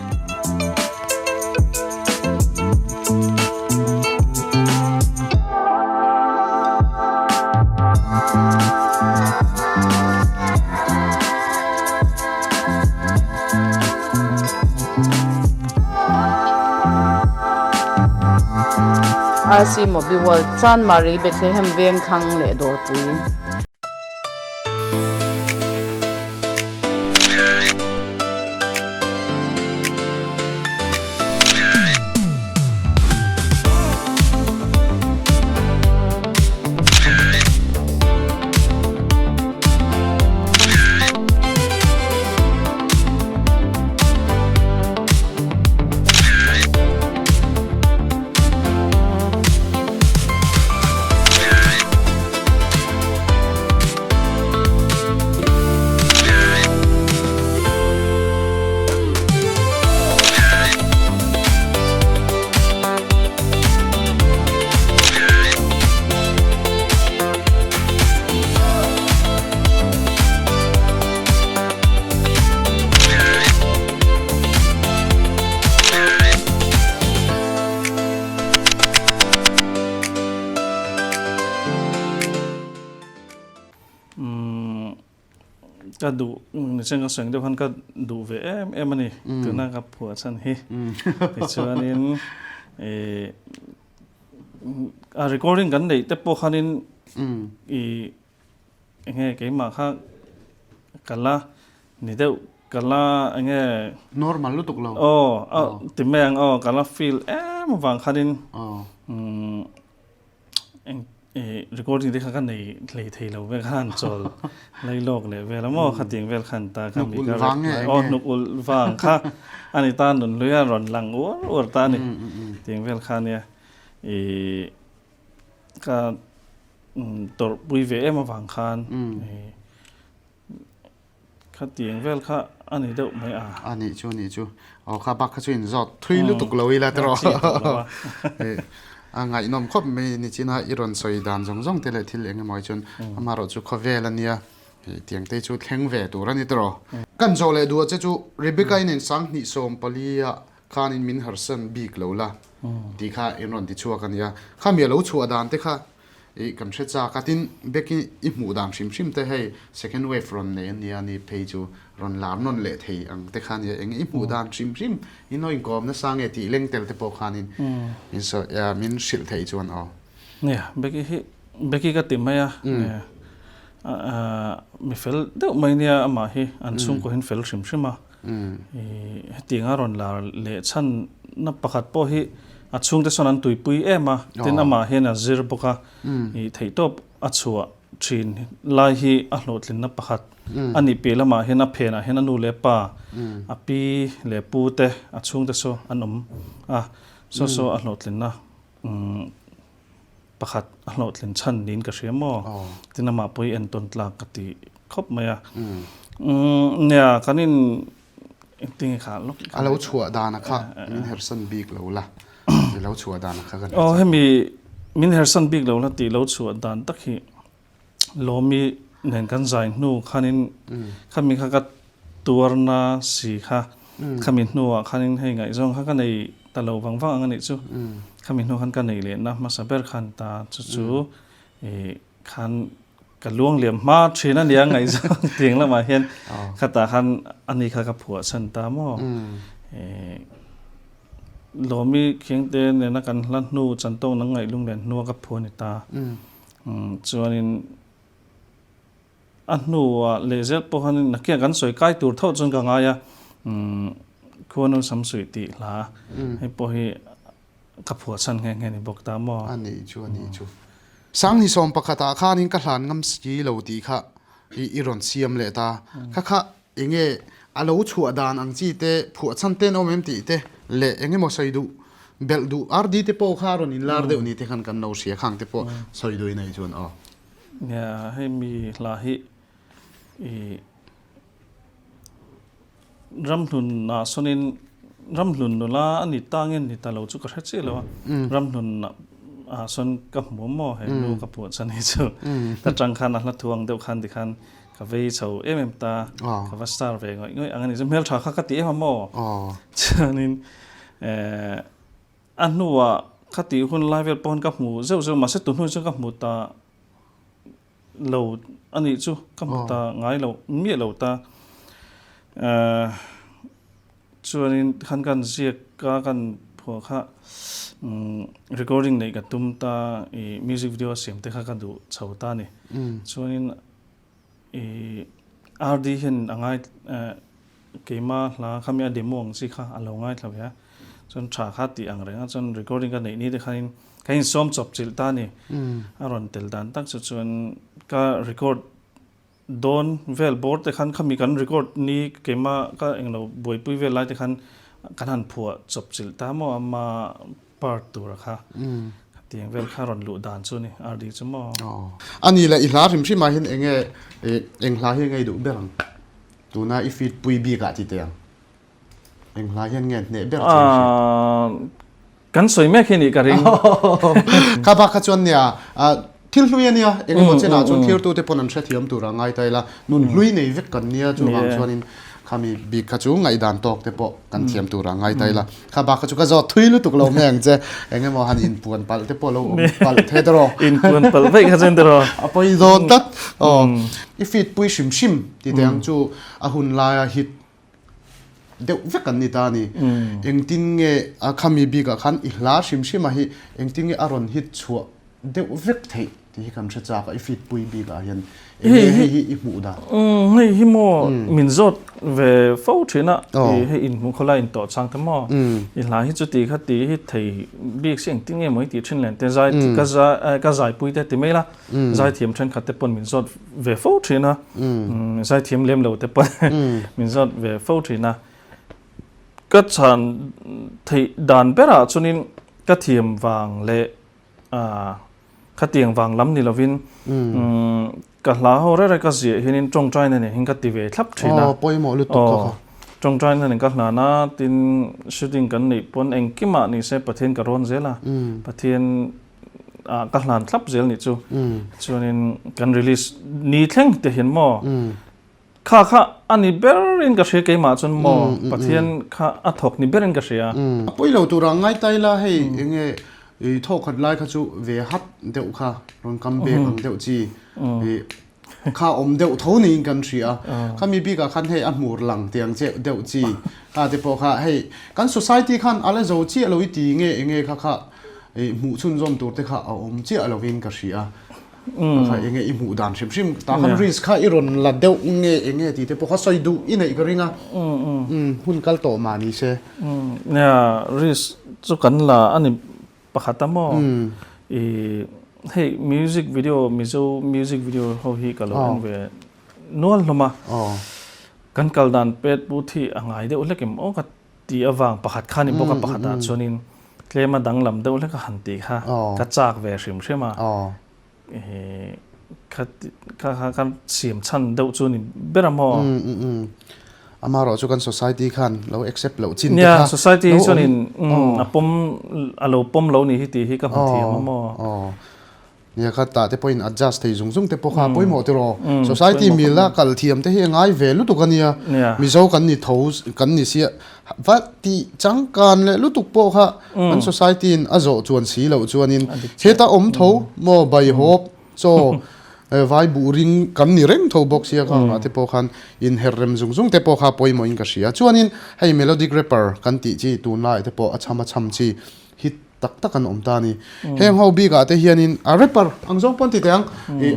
RC Mobiworld, Chanmari, Bethlehem Vengthlang leh Dawrpui. Ka duh nichen ka sawi ang deuh khan ka duh ve em em a ni tuna ka phuah chhan hi. Tichuanin ih a recording kan neih te pawh khanin ih enge keimah kha ka la ni deuh ka la enge Normal lutuk lo. Aw a ti mai ang aw ka la feel em avang khanin Eng ih recording te kha ka nei hlei thei lo vel khan chawl lai lawk leh vel a maw khatiang vel khan ta kha mi ka aw hnuk ulh vang kha ani ta nun hlui a rawn lang uar uar ta ani tiang vel kha nia ih ka tawrh pui ve em avang khan ih Khatiang vel kha a ni deuh mai a. A nih chu, a nih chu. Aw kha bak kha chu in zawt thui lutuk lo ila tiraw. A ngaihnawm khawp mai nichina i rawn sawi dan zawng zawng te leh thil eng emaw hi chuan amaherawh chu khawvel a nia tiang te chu thleng ve tur a ni tiraw. Kan zawh leh duh a che chu Rebecca in 2014 ah khanin min harsan bik lo la tih kha in rawn ti chhuak a nia. Khami a lo chhuah dan te kha I kan hre chak a, tin Becky i hmuh dan hrim hrim te hei second wave rawn nei a nia ni phei chu rawn lar nawn leh thei ang te kha nia eng i hmuh dan hrim hrim in lo inkawm nasa nge tih leng tel te pawh khanin min sawi min hrilh thei chuan aw. Nia Becky hi Becky ka ti mai a mi fel deuh mai nia amah hi an chhungkaw hian fel hrim hrim a. Hetiang a rawn lar leh chhan na pakhat pawh hi a chhungte sawn an tuipui em a, tin amah hian a zir bawk a, ih theihtawp a chhuah thin lai hi a hlawhtlinna pakhat a nih piah lamah hian a phenah hian a nu leh pa, a pi leh pu te a chhungte saw an awm a, saw saw a hlawhtlinna Pakhat a hlawhtlin chhan niin ka hria maw? Tin amah pawh hi entawn tlak ka ti khawp mai a. Nia, kan in engtin nge kha lawk A lo chhuah dan a kha min hersan bik lo la, i lo chhuah dan a kha kan Aw hemi min hersan bik lo la tih lo chhuah dan tak hi Lawmi nen kan zai hnu khanin khami kha ka tuarna si kha khami hnuah khanin hei ngaihzawng kha ka nei ta lo vang vang ang a nih chu. Khami hnu khan ka nei lehna hmasa ber khan ta chu chu ih khan ka luang liam hma thin a nia ngaihzawng tiang lamah hian khatah khan ani kha ka phuah chhan ta maw. Ih Lawmi Khiangte nena kan hla hnu chantawk nang ngaih lunglen hnua ka phuah a ni ta. Chuanin a hnuah lehzel pawh khan nakin kan sawi kai tur tho chuan ka ngai a, Khuanu Samsuih tih hla hei pawh hi ka phuah chhan nghe nghe ni bawk ta maw? A nih chu, a nih chu. 2011 ah khanin ka hlan ngam si lo tih kha i rawn siam leh ta. Kha kha enge a lo chhuah dan ang chi te, phuah chhan te an awm em tih te leh eng emaw sawi duh belh duh RD te pawh kha a rawn inlar deuh ni te khan kan lo hria khang te pawh sawi duh in a chuan aw. Nia hei mi hla hi i ramhlun ah sawnin ramhlun nula a ni ta nge ni ta lo chu ka hre chiah lo a ramhlun ah sawn ka hmu maw he nu ka phuah chhan hi chu ta tang khan a hla thu ang deuh khan tikhan Ka vei chho em em ta, ka va star ve ngawih ngawih ang a ni. Chu hmeltha kha ka ti em a maw? Chuanin a hnuah ka tih hun lai vel pawh ka hmu zeuh zeuh mahse tu hnu chuan ka hmu ta lo a nih chu ka hmu ta ngai lo miah lo ta. Chuanin khan kan ziak a kan phuah kha recording neih ka tum ta ih music video a siam te kha ka duh chho ta a ni. Chuanin I RD hian a ngai keima hla khami a demo ang chi kha a lo ngaithla ve a, chuan tha kha tih ang reng a, chuan recording ka neih ni te khanin ka insawm chawp chilh ta a ni. A rawn tel dan tak chu chuan ka record dawn vel bawr te khan khami kan record ni keima ka englo buaipui vel lai te khan kan han phuah chawp chilh ta maw ama Part tura kha tiang vel kha rawn luh dan chu ni RD chu maw. A ni le i hla hrim hrim ah hian enge eng hla hi ngei duh ber ang tuna i feed pui bik ah ti teh ang eng hla hian nge hneh ber che i hriat. Kan sawi mek hi nih ka ring. Kha bak kha chuan nia thil hlui a nia engemaw chenah chuan thirtu te pawn an hrethiam tur a ngai ta ila nun hlui nei vek kan nia chuvang chuanin. Khami bik kha chu ngaihdan tawk te pawh kan thiam tur ah ngai ta ila. Kha bak kha chu ka zawt thui lutuk lo mai ang che. Eng emaw han inpuan palh te pawh lo awm palh the tawh. Inpuan palh veih kha chuan tawh. A pawi dawn tlat. Aw i feed pui hrim hrim ti teh ang chu a hun laia hit deuh vek an ni ta a ni. Engtin nge a khami bikah khan i hla hrim hrim a hi engtin nge a rawn hit chhuah deuh vek theih tih hi kan hre chak a, i fit pui bikah hian eng nge hei hi i hmuh dan? Hei hi maw min zawt ve fo thin a, hei inhmuh khawlai intawh chang te maw i hla hi chuti kha ti hi thei bik si engtin nge maw i tih thin len te zai ka zai ka zaipui te ti mai la zaithiam thenkhat te pawn min zawt ve fo thin a, zaithiam lem lo te pawn min zawt ve fo thin a. Ka chhan theih dan berah chuanin ka thiam vang leh Khatiang vang lam ni lovin ka hla ho rere ka ziah hianin tawngtaina nen hian ka ti ve thlap thin a. Aw pawimawh lutuk kha kha. Tawngtaina nen ka hlan a, tin shooting kan neih pawn engkimah ni se Pathian ka rawn zel a, Pathian ah ka hlan thlap zel nih chu. Chuanin kan release ni thleng te hian maw Kha kha a ni berin ka hria keimah chuan maw Pathian kha a thawk ni berin ka hria. A pawi lo turah ngai ta ila hei enge i thawkhat lai kha chu ve hat deuh kha rawn kam bek ang deuh chi i kha awm deuh tho niin kan hria. Khami bikah khan hei a hmur lang tiang che deuh chi kha te pawh kha hei kan society khan a la zo chiah lo i ti nge enge kha kha i hmuh chhunzawm tur te kha a awm chiah lovin ka hria. Kha enge i hmuh dan hrim hrim tah khan risk kha i rawn la deuh nge enge tih te pawh kha sawi duh i neih ka ring a hun kal tawh mah ni se. Nia risk chu kan la a ni pakhat a maw i hei music video Mizo music video ho hi ka lo en ve nual hlawm a kan kal dan pet pu thi a ngai deuh hlek em aw ka Tih avang pakhat kha ni bawk a, pakhatah chuanin tlema danglam deuh hlek a han tih kha ka chak ve hrim hrim a, kha kha kha siam chhan deuh chu ni ber a maw? Amaherawh chu kan society khan lo accept loh chin te kha. Nia, society hi chuanin a pawm a lo pawm lo ni hi tih hi ka hmu thiam a maw? Nia kha tah te pawhin adjust thei zung zung te pawh kha pawimawh tiraw. Society mil a kal thiam te hi a ngai ve lutuk a nia. Mizo kan ni tho kan ni sia va tih changkan leh lutuk pawh kha kan society in a zawh chuan si loh chuanin heta awm tho maw baihawp chaw vai buh ring kan ni reng tho bawk sia kha ah te pawh khan inher rem zung zung te pawh kha pawimawhin ka hria. Chuanin hei melodic rapper kan tih chi tunlai te pawh a chham a chham chi hit tak tak an awm ta a ni. Heng ho bikah te hianin a rapper ang zawng pawn ti teh ang ih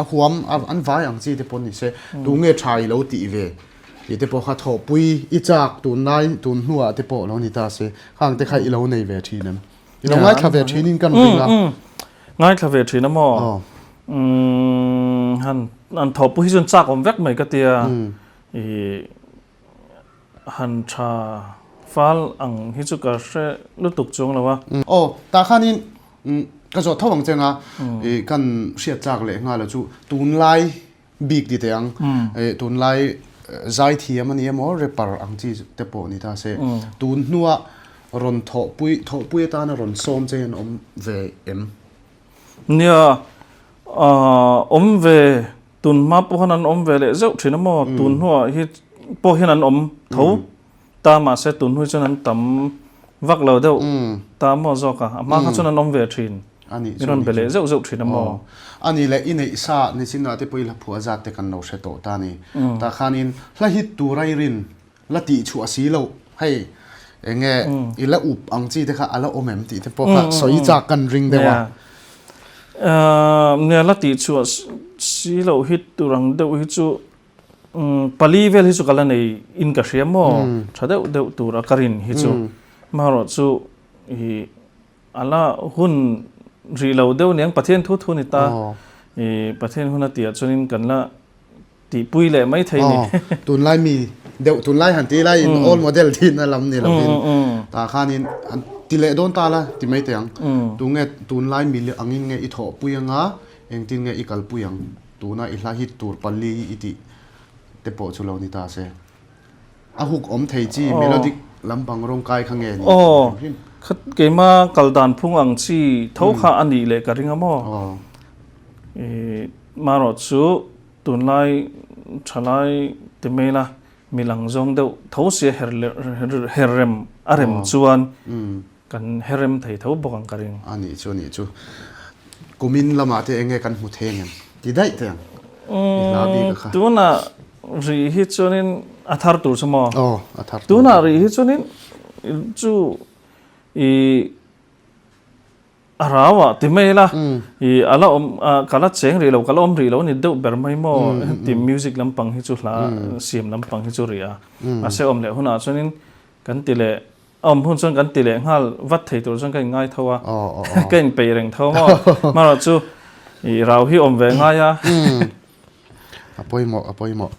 a huam an vai ang chi te pawn ni se tu nge tha i lo tih ve tih te pawh kha thawhpui i chak tunlai tun hnuah te pawh lo ni ta se khang te kha i lo nei ve thin em? I lo ngaithla ve thinin kan ring a. Ngaithla ve thin a maw? Han an thawhpui hi chuan chak awm vek mai ka tia ih Han tha fal ang hi chu ka hre lutuk chuang lo a. Aw, tah khanin ka zawh tho ang che nga, i kan hriat tlak leh nghal a chu tunlai bik ti teh ang, i tunlai zaithiam a ni emaw rapper ang chi te pawh ni ta se, tun hnua rawn thawhpui thawhpui atana rawn sawm che hian awm ve em? Nia, awm ve Tun hma pawh khan an awm ve leh zeuh thin a maw? Tun hnuah hi pawh hian an awm tho ta mahse tun hnu hi chuan an tam vak lo deuh ta maw zawk a, a hma kha chuan an awm ve thin. Min rawn be leh zeuh zeuh thin a maw? A ni leh i neih sa nichinah te pawh i hla phuah zat te kan lo hre tawh ta ni. Tah khanin hla hit tur a i rin la tih chhuah si loh hei eng nge i la up ang chi te kha a la awm em tih te pawh kha sawi chak kan ring deuh a. Nia la tih chhuah si loh hi tur ang deuh hi chu pali vel hi chu ka la nei in ka hria maw tha deuh deuh tur a ka rin hi chu marawh chu i a la hun rih lo deuh niang Pathian thu thu ni ta i Pathian hun a tih ah chuanin kan la Tihpui leh mai thei ni. Tunlai mi deuh tunlai han ti lai in old model tihna lam ni lovin tah khanin han ti leh dawn ta la ti mai teh ang. Tunge tunlai mi angin nge i thawhpui anga engtin nge i kalpui ang tuna i hla hit tur pali i tih te pawh chu lo ni ta se. A huk awm thei chi melodic lampang rawng kai kha nge ni hrim hrim. Kha keima kal dan phung ang chi tho kha a nih leh ka ring a maw. Marawh chu Tunlai thalai ti mai la, Mi lang zawng deuh tho sia her her rem a rem chuan kan her rem thei tho bawk ang ka ring. A nih chu a nih chu. Kumin lamah te enge kan hmu thei angem? Ti daih teh ang. I hla bik a kha. Tunah rih hi chuanin a thar tur chu maw? Aw, a thar tur. Tunah rih hi chuanin chu i A rau a ti mai la, i a la awm ka la cheng rih lo, ka la awm rih lo a ni deuh ber mai maw heti music lampang hi chu hla siam lampang hi chu rih a. Mahse awm leh hunah chuanin kan ti leh, a awm hun chuan kan ti leh nghal vat thei tur chuan ka inngai tho a, ka inpeih reng tho maw. Hmarawh chu i rau hi awm ve ngai a. A pawimawh, a pawimawh.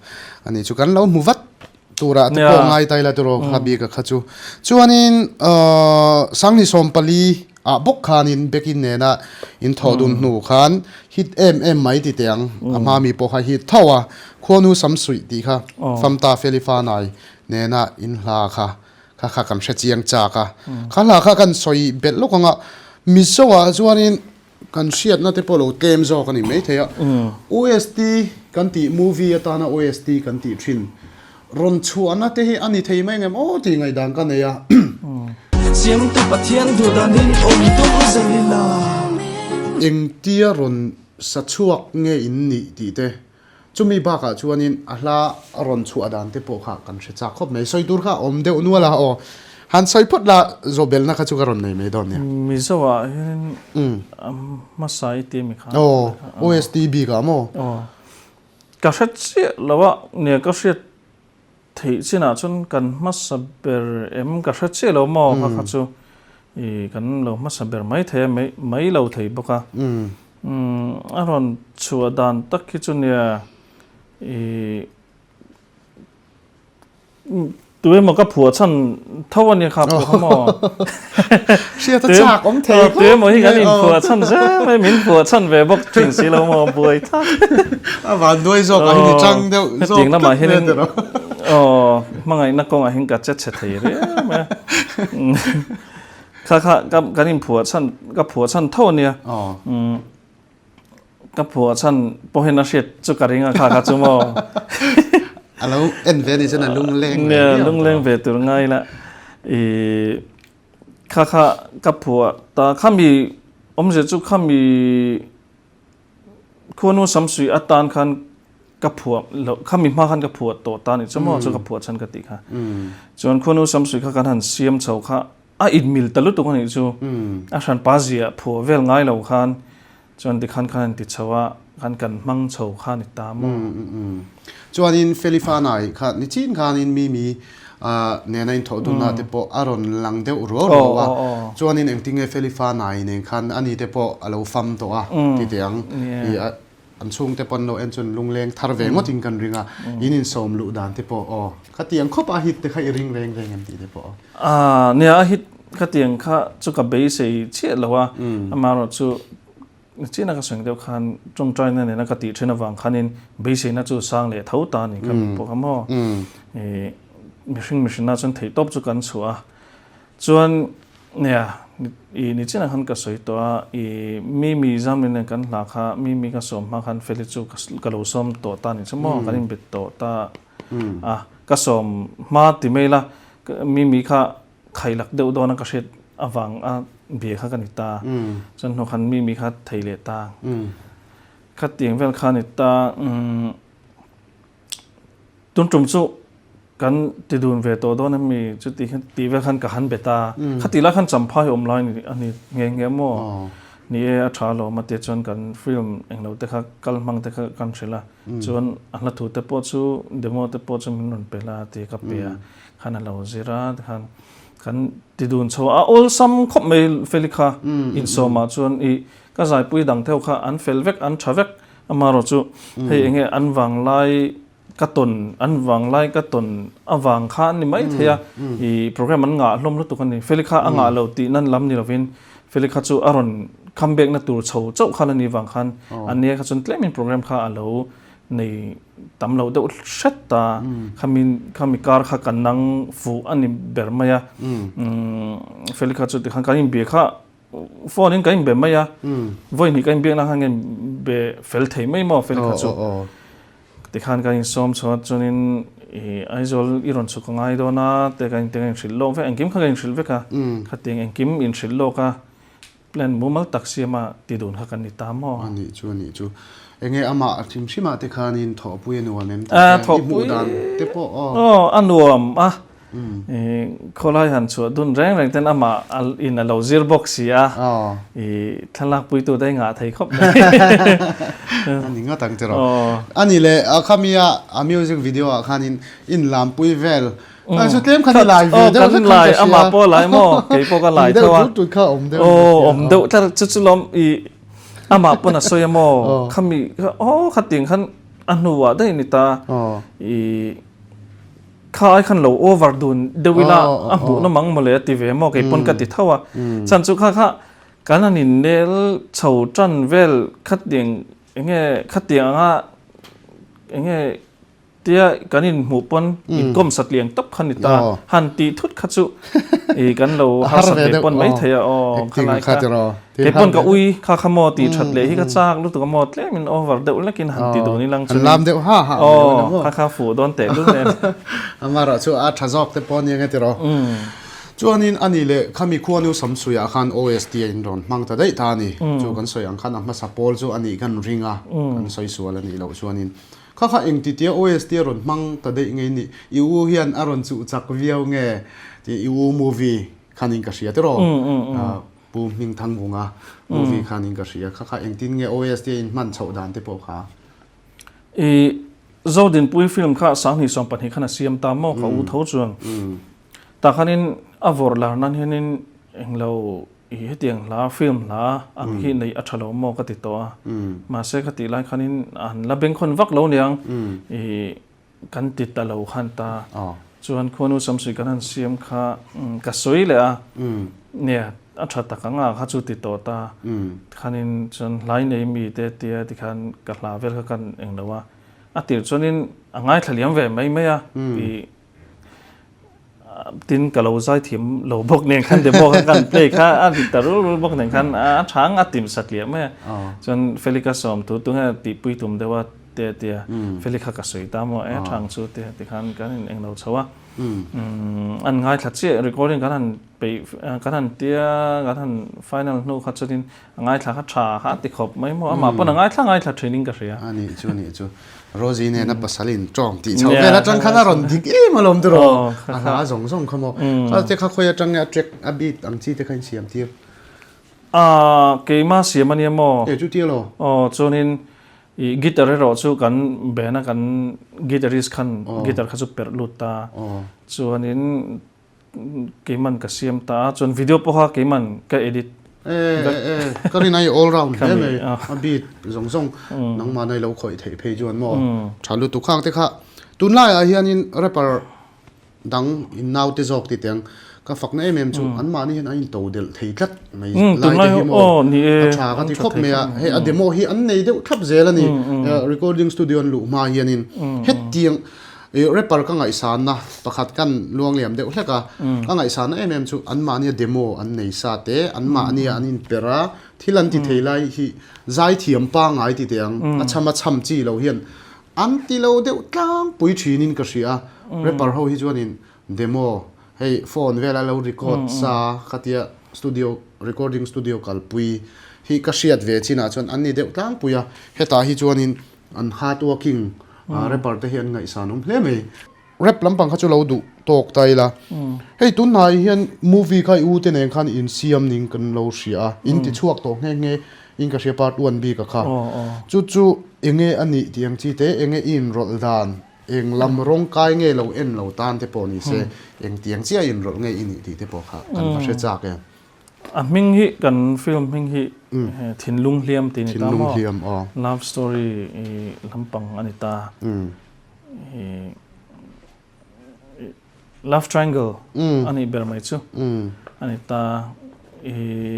A nih chu kan lo hmu vat turah te pawh ngai ta ila tiraw kha bik a kha chu. Chuanin Sangni 14 ah bawk khanin Bekin nena in thawh dun hnu khan hit em em mai ti teh ang. A hma mi pawh kha hit tho a, Khuanu Samsuih tih kha Famta Felifanai nena in hla kha kha kha kan hre chiang chak a. Kha hla kha kan sawi belh lawk ang a, Mizo ah chuanin Kan hriatna te pawh lo tlem zawk a ni maithei a. OST kan tih movie atana OST kan tih thin rawn chhuahna te hi a ni thei mai ngem aw tih ngaihdan ka nei a. Siamtu Pathian duh dan in awm tum zel ila. Engtia rawn sa chhuak nge in nih tih te Chumi bakah chuanin a hla a rawn chhuah dan te pawh kha kan hre chak khawp mai. Sawi tur kha a awm deuh nual a aw. Han sawi phawt la zawhbelna kha chu ka rawn nei mai dawn nia. Mizo ah hian a hmasa i ti ami kha? Aw, OST bikah maw? Aw. Ka hre chiah lo a, nia ka hriat theih chinah chuan kan hmasa ber em ka hre chiah lo maw kha kha chu i kan lo hmasa ber mai thei a mai lo thei bawk a. A rawn chhuah dan tak hi chu nia i Tu emaw ka phuah chhan tho a nia kha pawh kha maw? Hriat a chak awm thei khawp Tu emaw hi kan inphuah chhan zel mai, min phuah chhan ve bawk thin si lo maw buai thak. A van duai zawk ah hian i chang deuh zawk tlat mai tiraw. Aw, hmangaihna kawngah hian ka che chhe thei riau mai a. Kha kha kan inphuah chhan, ka phuah chhan tho a nia. Ka phuah chhan pawhin a hriat chu ka ring a kha kha chu maw. A lo en ve ni chuan a lungleng ve viau. Lungleng ve tur ngai la. I kha kha ka phuah ta khami awmzia chu khami khuanu samsui atan khan ka phuah lo khami hma khan ka phuah tawh ta ni chu maw chu ka phuah chhan ka tih kha. Chuan khuanu samsui kha kan han siam chho kha A inmil ta lutuk a nih chu. A hranpa zia phuah vel ngai lo khan chuan tikhan khan an ti chho a, khan kan hmang chho kha a ni ta maw? Chuanin Felifanai kha nichin khanin Mimi nena inthawh dunna te pawh a rawn lang deuh ruau ruau a. Chuanin engtinge Felifanai nen khan ani te pawh a lo fam tawh a ti teh ang. An chhungte pawn lo en chuan lungleng thar ve ngawtin kan ring a, in insawm luh dan te pawh aw, khatiang khawp a hit te kha i ring reng reng em tih te pawh aw. Aaa nia a hit khatiang kha chu ka beisei chiah lo a, amaherawh chu china ka sawi deuh khan tawngtaina nena ka tih then avang khanin beiseina chu sang leh tho ta a ni kha mi pawh kha maw ih mihring mihrinna chuan theihtawp chu kan chhuah a, Chuan nia i ni chinah khan ka sawi tawh a, i Mimi Zamlin nen kan hla kha Mimi ka sawm hma khan Feli chu ka lo sawm tawh ta ni chu maw, kan inbet tawh ta a, ka sawm hma ti mai la, Mimi kha khailak deuh dawn a ka hriat avang a bia kha ka ni ta, chuan hnu khan Mimi kha thei leh ta, khatiang vel kha ni ta. Tun tum chu kan ti dun ve tawh dawn em mi chuti khan tih vel khan ka han bet a, khati lai khan champhai awm lai a ni nghe nghe maw? Ni e a tha alawm a tia chuan kan film englo te kha kal hmang te kha kan hrilh a, chuan a hla thu te pawh chu demo te pawh chu min rawn pe la ti ka pe a, khan a lo zir a tikhan kan ti dun chho a, a awlsam khawp mai Feli kha insawmah chuan ih ka zaipui dang theuh kha an fel vek an tha vek Amaherawh chu hei enge an vanglai ka tawn an vanglai ka tawn avang kha an ni mai thei a, i program an ngah hlawm lutuk a ni. Feli kha a ngah lo tih nan lam ni lovin Feli kha chu a rawn come back na tur chho chauh khan a ni vang khan an nia kha chuan tlemin program kha a lo nei tam lo deuh hret ta. Khami khami kar kha kan nang fuh a ni ber mai a. Feli kha chu tikhan kan inbia kha Phone in ka inbe mai a, vawi hnih ka inbiakna khan ka inbe fel thei mai maw fel kha chu. Tikhan ka insawm chhuah chuanin I Aizawl i rawn chhuk a ngai dawn a te ka in te ka inhrilh lawk vek, engkim kha ka inhrilh vek a, khatiang engkim inhrilh lawk a plan mumal tak siama ti dun kha kan ni ta maw? A nih chu, a nih chu. Enge amah a hrim hrimah te khanin thawhpui a nuam em tih te, i hmuh dan te pawh aw. Aw, a nuam a, khawlai han chhuah dun reng reng ten amah in a lo zir bawk si a, i thlalak puitu te ngah thei khawp mai. A ni ngawt ang tiraw. A ni le, khami a a music video ah khanin in lampui vel chu tlem khan i lai ve deuh hlek khan ka hria. Amah pawh a lai maw, kei pawh ka lai tho a. Tih deuh tut tut kha a awm deuh. Aw, awm deuh tlat chu chu lawm i amah pawn a sawi a maw, khami aw khatiang khan a hnuah daih a ni ta i. Kha ai khan lo over dun deuh ila a hmuh na mang mawle a ti ve maw kei pawn ka ti tho a. Chan chu kha kha kan han in nel chho tan vel khatiang enge khatiang anga enge tia kan in hmuh pawn inkawm satliang tawp kha ni ta. Han tih thut kha chu i kan lo harsat ve pawn mai thei a aw khalai kha kei pawn ka ui kha kha maw tih that leh hi ka chak lutuk a maw tlem in over deuh lekin han ti dun ilang chuan lam deuh ha ha aw kha kha fuh dawn teh lul nen amara chu a tha zawk te pawh nia nge tiraw chuanin ani leh khami khuanu samsuiah khan OST a in rawn hmang ta daih ta ani chu kan sawi ang khan a hmasa pawl chu anih kan ring a kan sawi sual anih loh chuanin Kha kha engtitia OST a rawn hmang ta daih ngei nih? I u hian a rawn chuh chak viau nge? Tih i u movie khanin ka hria tiraw? Pu Hmingthangvunga movie khanin ka hria. Kha kha engtin nge OST a inhman chhoh dan te pawh kha? I Zodinpui film kha 2020 khan a siam ta maw ka u tho chuan. Tah khanin a vawrh lar nan hianin englo I hetiang hla, film hla ang hi neih a tha lo maw ka ti tawh a. Mahse ka tih lai khanin an la bengkhawn vak lo niang i kan ti ta lo khan ta. Chuan khuanu Samsui kan han siam kha ka sawi leh a, nia a tha tak ang a kha chu ti tawh ta. Tikhanin chuan hlai nei mi te tia tikhan ka hla vel kha kan eng lo a. A tir chuanin a ngaithla liam ve mai mai a i Tin ka lo zai thiam lo bawk nen khan demo kha kan play kha a ri ta rul rul bawk nen khan a chhang a tim sat liah mai a. Chuan Felika sawm thu tunge tihpui tum deuh a te a tia Felika ka sawi ta maw e chhang chu te ti khan kan in englo chho a. An ngaithla chiah recording kan han peih kan han tia kan han final hnu kha chuanin a ngaithla kha tha kha a ti khawp mai maw amah pawn a ngaithla ngaithla thin in ka hria. A nih chu a nih chu. Rosie nena pasal in tawng tih chho vel atang khan a rawn dik em alawm tiraw a hla zawng zawng kha maw kha te kha khawi atang nge a track a beat ang chi te kha in siam tir a keima siam ania maw e chu tia lo aw chuanin i guitar erawh chu kan band a kan guitarist khan guitar kha chu perh lut ta chuanin Keiman ka siam ta a, chuan video pawh kha keiman ka edit E e e, ka rin ai all round hle mai, a beat zawng zawng nangmah nai lo khawih theih phei chuan maw tha lutuk khang te kha tunlai ah hianin rapper dang in naute zawk ti teng ka fakna em em chu anmahni hian an in to delh thei tlat mai lai te hi maw a tha ka ti khawp mai a, hei a demo hi an nei deuh thlap zel a ni recording studio an luh hma hianin hetiang I rapper ka ngaihsanna pakhat kan luangliam deuh hlek a, ka ngaihsanna em em chu anmahnia demo an nei sa te, anmahnia an inper a, thil an ti thei lai hi zaithiam pangngai ti teh ang, a chham a chham chi lo hian an ti lo deuh tlangpui thinin ka hria a, rapper ho hi chuanin demo hei phone vela lo record sa khatia studio recording studio kalpui hi ka hriat ve chinah chuan an ni deuh tlangpui a, hetah hi chuanin An hard working rapper te hi an ngaihsan awm hle mai. Rap lampang kha chu lo duh tawk ta ila. Hei tunhnai hian movie kha i u te nen khan in siam ning kan lo hria a, in ti chhuak tawh nghe nghe in ka hria part one bik a kha. Chu chu enge a nih tih ang chi te, enge i inrawlh dan, eng lam rawng kai nge lo en lo tan te pawh ni se, eng tiang chiah inrawlh nge i nih tih te pawh kha kan va hre chak em. A hming hi kan film hming hi Thinlung Hliam tih a ni ta maw? Love story lampang a ni ta. Love triangle a nih ber mai chu a ni ta.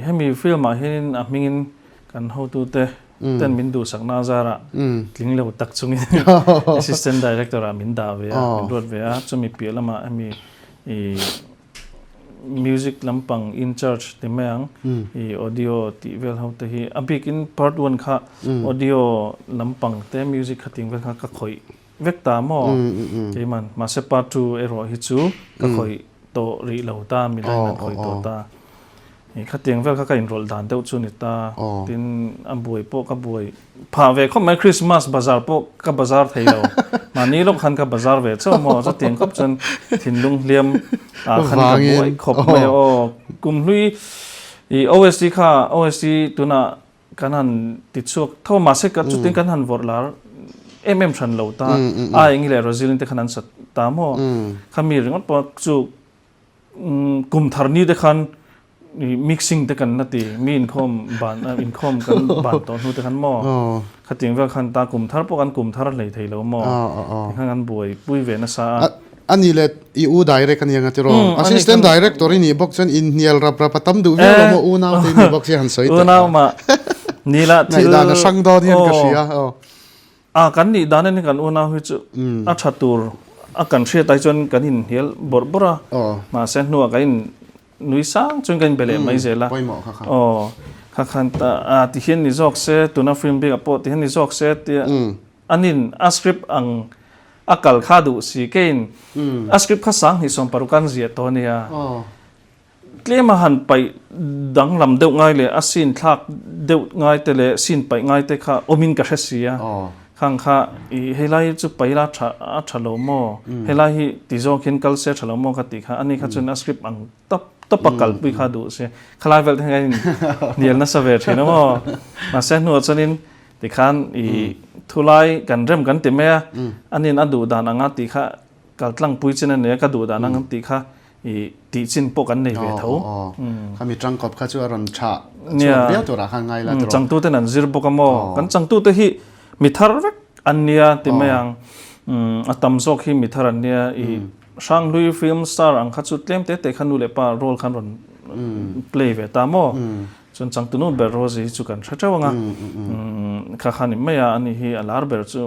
Hemi film ah hianin a hmingin kan hotute ten min duhsakna zarah tling lo tak chungin assistant director ah min dah ve a, min ruat ve a. Chumi piah lamah hemi Music lampang in charge ti mai ang i audio tih vel ho te hi a bik in part one kha audio lampang te music kha ting vel kha ka khawih vek ta maw keiman mahse part 2 erawh hi chu ka khawih tawh rih lo ta midang an khawih tawh ta. Khatiang vel kha ka inrawlh dan deuh chu ni ta. Tin, a buai pawh ka buai phah ve khawp mai. Christmas bazar pawh ka bazar thei lo. Mahni lawk khan ka bazar ve chauh maw? Chutiang khawp chuan thinlung hliam ah khan ka buai khawp mai aw. Kumhlui i OST kha OST tunah kan han ti chhuak tho a, mahse ka chutin kan han vawrh lar em em hran lo ta. A eng hi leh Rosilyn te khan an sa ta maw? Khami ringawt pawh chu Kum thar ni te khan mixing te kan la ti, mi inkhawm ban inkhawm kan ban tawh hnu te khan maw khatiang vel khan ta kum thar pawh kan kum thar hlei thei lo maw tikhan kan buai pui ve nasa a. A ni le i u direct a nia nga tiraw? Assistant director i nih bawk chuan inhnial rap rap a tam duh viau lo maw unau te i nih bawk sia han sawi teh. Unau mah ni la thil Ngaihdan a hrang dawn hian ka hria aw. A kan nih dan in kan unau hi chu a tha tur a kan hriat ai chuan kan inhnial bawrh bawrh a, mahse hnuah kan in nui sang chuan kan inbe leh mai zel a. Aw kha khan ta a ti hian ni zawk se tuna film bik ah pawh ti hian ni zawk se tia an in a script ang a kal kha duh si kein a script kha 2016 an ziah tawh a nia. Tlem a han paih danglam deuh ngai leh a scene thlak deuh ngai te leh scene paih ngai te kha awmin ka hre si a, khang kha i helai hi chu paih la tha a tha lo maw, helai hi ti zawk hian kal se a tha lo maw ka tih kha ani kha chuan a script ang tawp tawp a kalpui kha duh se, khalai vel te hian hnial nasa ve thin a maw, mahse hnuah chuanin tikhan i thulai kan rem kan ti mai a, anin a duh dan anga tih kha kaltlangpui chin a nia ka duh dan ang tih kha I tih chin pawh kan nei ve tho. Khami tangkawp kha chu a rawn tha chhuak viau turah khan ngai la tawh. Changtuten an zir bawk a maw? Kan changtute hi mi thar vek an nia ti mai ang. A tam zawk hi mi thar an nia. I Hranghlui film star ang kha chu tlem te te kha nu leh pa role khan rawn play ve ta maw? Chuan changtunu ber Rosie hi chu kan hre teuh ang a. Kha kha ni mai a, ani hi a lar ber chu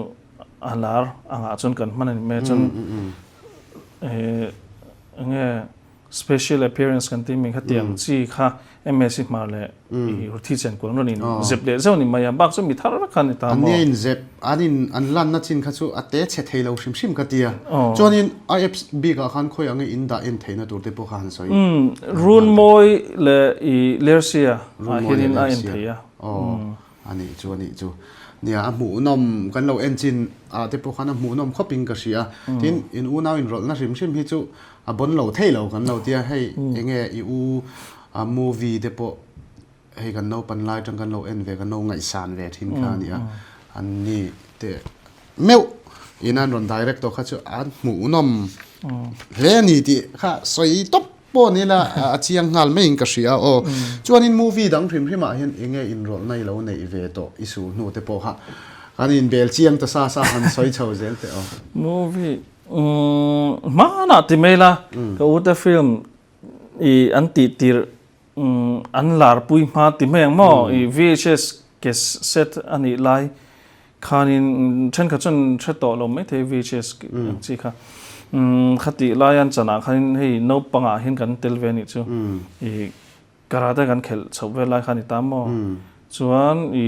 a lar angah chuan kan hman a ni mai a. Chuan Enge special appearance kan tih mai kha tiang chi kha MSc hmar leh i Ruthi chen kual rawn in zep leh zeuh ni mai a bak chu mi thar vek kha ni ta maw. An in zep an in an lanna chin kha chu a te chhe thei lo hrim hrim ka tia. Chuanin a apps bik ah khan khawi ange in dah en theihna tur te pawh kha han sawi. Runmawi leh i Lersia ah hianin a en thei a. A nih chu, a nih chu. Nia, a hmuhnawm kan lo en chin ah te pawh khan a hmuhnawm khawp in ka hria. Tin, in unau inrawlhna hrim hrim hi chu a bawn lo thei lo kan lo tia, hei enge i u movie te pawh hei kan naupan lai atang kan lo en ve, kan lo ngaihsan ve thin kha a nia. An ni teh meuh in an rawn direct tawh kha chu an hmuhnawm hle a ni tih kha sawi tawp Pawh ni la a chiang nghal maiin ka hria aw. Chuanin movie dang hrim hrimah hian enge inrawlhna i lo neih ve tawh i su hnu te pawh kha kan inbel chiang ta sa sa han sawi chho zel teh aw. Movie umm hmanah ti mai la ka ute film i an tih tirh umm an larpui hma ti mai ang maw i VHS cassette a nih lai Khanin thenkhat chuan hre tawh lo maithei VHS ang chi kha. Khatih lai an chanah khanin hei naupangah hian kan tel ve anih chu. I karate kan khelh chhoh vel lai kha a ni ta maw? Chuan i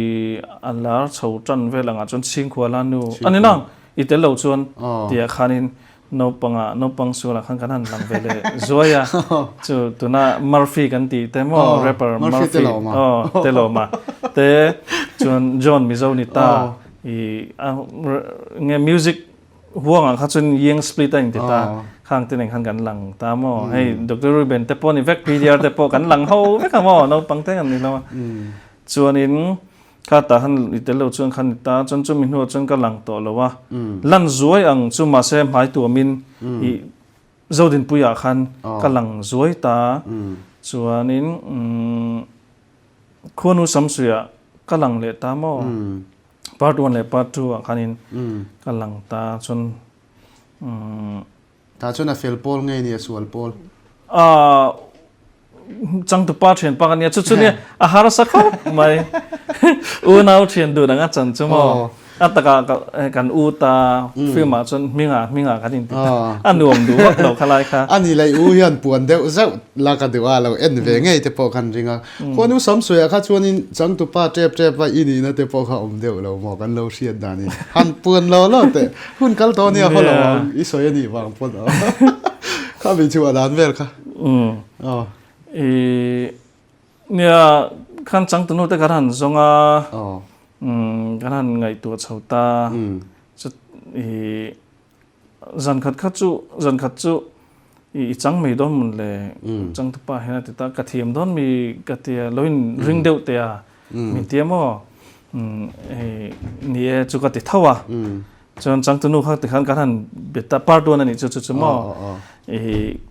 a lar chho tan vel angah chuan Chhingkhua la nu a ni nang i tel lo chuan tiah khanin naupangah naupang sualah khan kan han lang ve leh zuai a. Chu tuna Murphy kan tih te maw rapper Murphy aw Telawma te chuan John Mizo ni ta i a nge music huangah kha chuan Yeng Split a inti ta khang te nen khan kan lang ta maw hei Doctor Ruben te pawh ni vek PDR te pawh kan lang ho vek a maw naupang te kan ni lo a chuanin Kha tah khan i tel lo chuan khan ni ta, chuan chumi hnuah chuan ka lang tawh lo a, lan zuai ang chu mahse hmai tuamin i Zodinpuiah khan ka lang zuai ta, chuanin Khuanu Samsuiah ka lang leh ta maw, part one leh part two ah khanin ka lang ta, chuan. Tah chuan a fel pawl nge ni a sual pawl? Aaa changtupa thian pak a nia chu chu nia a harsa khawp mai unau thian dun anga chan chu maw. A takah kan u ta film ah chuan hmingah hmingah kan inti ta a nuam duh vak lo khalai kha. A ni lei u hian puan deuh zeuh la ka duh a lo en ve ngei te pawh kan ring a. Khuanu Samsuia kha chuanin changtupa tep tep a i nihna te pawh kha awm deuh lo maw kan lo hriat danin han puan lo lo teh hun kal tawh nia haw lo ang i sawi a nih vang pawn aw kha mi chhuah dan vel kha. Aw. I Nia, khan changtunu te kan han zawng a, kan han ngaihtuah chho ta. Chu i zan khat kha chu zan khat chu i chang mai dawn mun le changtupa hian a ti ta, ka thiam dawn mi ka tia lo in ring deuh teh a, min tia maw ni e chu ka ti tho a. Chuan changtunu kha tikhan kan han bet ta, part one a nih chu chu chu maw? I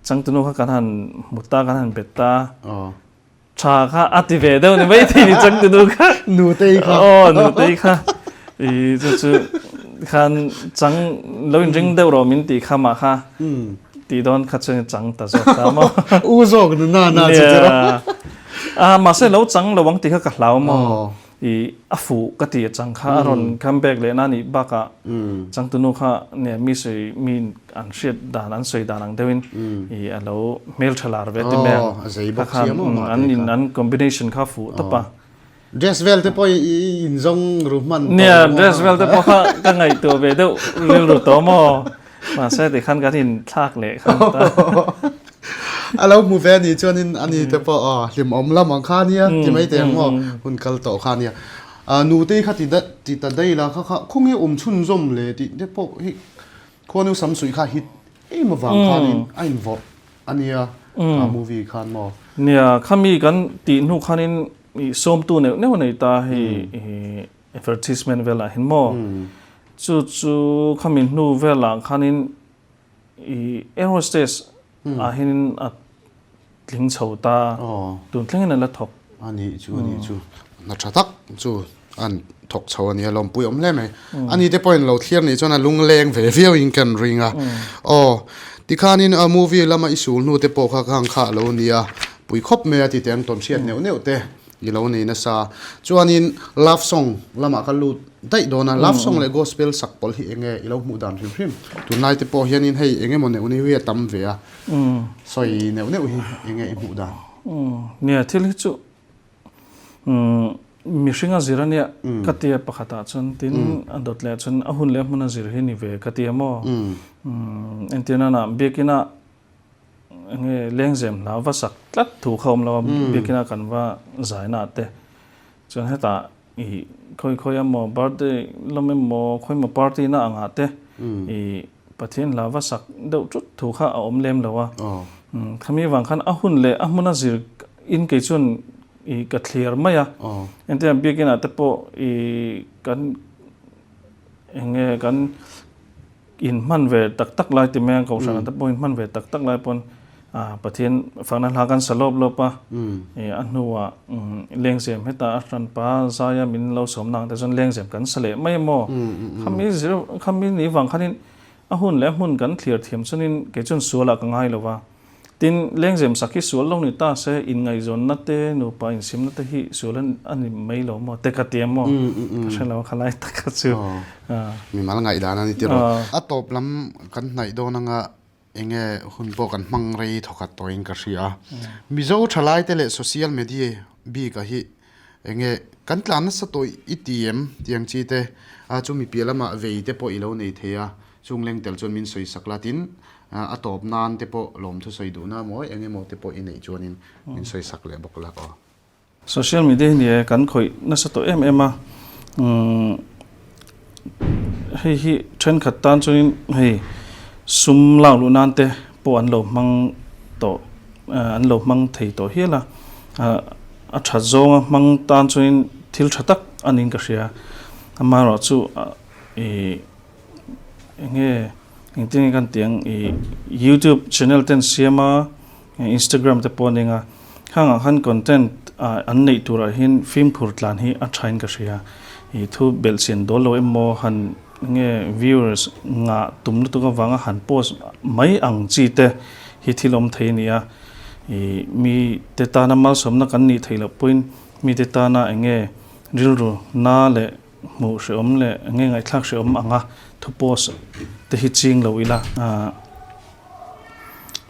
changtunu kha kan han hmu ta, kan han bet ta. Tha kha a ti ve deuh ni mai thei ni changtunu kha. Nutei kha. Aw, nutei kha. I chu chu khan chang lo in ring deuh rawh min tih kha mah kha. Tih dawn kha chuan chang ta zawk ta maw? U zawk nu na na chu chu rawh. A mahse lo chang lo ang tih kha ka hlau maw? I a fuh ka ti chang kha a rawn come back leh na nih bakah changtunu kha nia mi sawi mi an hriat dan an sawi dan ang deuhin i a lo hmeltha lar ve ti mai ang kha khan an in an combination kha fuh tawp a. Dress vel te pawh i inzawng ru hman tawh Nia dress vel te pawh kha ka ngaihtuah ve deuh rilru tawh maw mahse tikhan kan inthlak leh khan ta. A lo hmu ve a nih chuanin a ni te pawh aw hlimawm lam ang kha nia ti mai teh ang maw hun kal tawh kha nia. Nutei kha ti ti ta daih la kha kha khawnge awm chhunzawm le tih te pawh hi khuanu Samsuih kha hit em avang khanin a invawrh a nia kha movie khan maw. Nia khami kan tih hnu khanin ih sawmtu neuh neuh a nei ta hei ih advertisement velah hian maw chu chu khami hnu velah khanin I air hostess ah hian a tling chho ta, tun thlengin a la thawk. A nih chu, a nih chu. Hna tha tak chu an thawk chho a nia, lawmpui awm hle mai. A ni te pawhin lo thlir nih chuan a lungleng ve viau in kan ring a. Aw, tikhanin a movie lama i sul hnu te pawh kha khang kha a lo nia, pui khawp mai a ti teh ang tawn hriat neuh neuh te. I lo nei nasa. Chuanin love song lamah ka lut daih dawn a, love song leh gospel sak pawlh hi enge i lo hmuh dan hrim hrim? Tunlai te pawh hianin hei eng emaw neuh neuh hi a tam ve a, sawi neuh neuh hi enge i hmuh dan? Nia, thil hi chu mihring a zir a nia ka tia pakhatah chuan tin a dawt leh chuan a hun leh a hmun a zir hi ni ve ka tia maw? Entirnana biakina Enge lengzem hla va sak tlat thu kha awm lo a, biakina kan va zaina te chuan hetah i khawi khawi emaw birthday lam emaw khawi emaw party na angah te i Pathian hla va sak deuh tut thu kha a awm lem lo a, khami vang khan a hun leh a hmuna zir in kei chuan i ka thlir mai a, entirah biakinah te pawh i kan enge kan. Inhman ve tak tak lai ti mai ang Kohhran te pawh inhman ve tak tak lai pawn Pathian fakna hla kan sa lawp lawp a, a hnuah lengzem heta a hranpa zaia min lo sawmna ang te chuan lengzem kan sa leh mai emaw khami zir khami ni vang khanin a hun leh a hmun kan thlir thiam chuanin kei chuan sualah ka ngai lo va. Tin, lengzem sak hi sual lo ni ta se, inngaihzawnna te, nupa insimna te hi sual a ni mai lo maw? Te ka ti a maw? Ka hre lo a, khalai taka chu. Mimal ngaihdan a ni tiraw? A tawp lam kan hnaih dawn anga enge hun pawh kan hmang rei thawkhat tawhin ka hria a. Mizo thalaite leh social media bika hi enge kan tlan nasa tawh i ti em tih ang chi te, chumi piah lamah vei te pawh i lo nei thei a. Chung leng tel chuan min sawi sak la tin a tawp nan te pawh lawmthu sawi duhna mawi eng emaw te pawh i neih chuanin min sawi sak leh bawk la aw. Social media hi ni e kan khawih nasa tawh em em a, hei hi thenkhat tan chuanin hei sum lak luh nan te pawh an lo hmang tawh an lo hmang thei tawh hial a, a that zawnga hmang tan chuanin thil tha tak a niin ka hria, amaherawhchu ih. Enge engtin nge kan tih ang ih youtube channel te an siam a instagram te pawh an eng a khang ah khan content ah an neih tur ah hian fimkhur tlan hi a tha in ka hria ih thu belh chian dawl lo emaw han enge viewers ngah tum lutuk avanga han post mai ang chi te hi thil awm thei a ni a ih mi te tana malsawmna kan nih theih loh pawhin mi te tana enge rilru na leh. Hmuh hreawm leh nge ngaihthlak hreawm anga thu post te hi ching lo ila.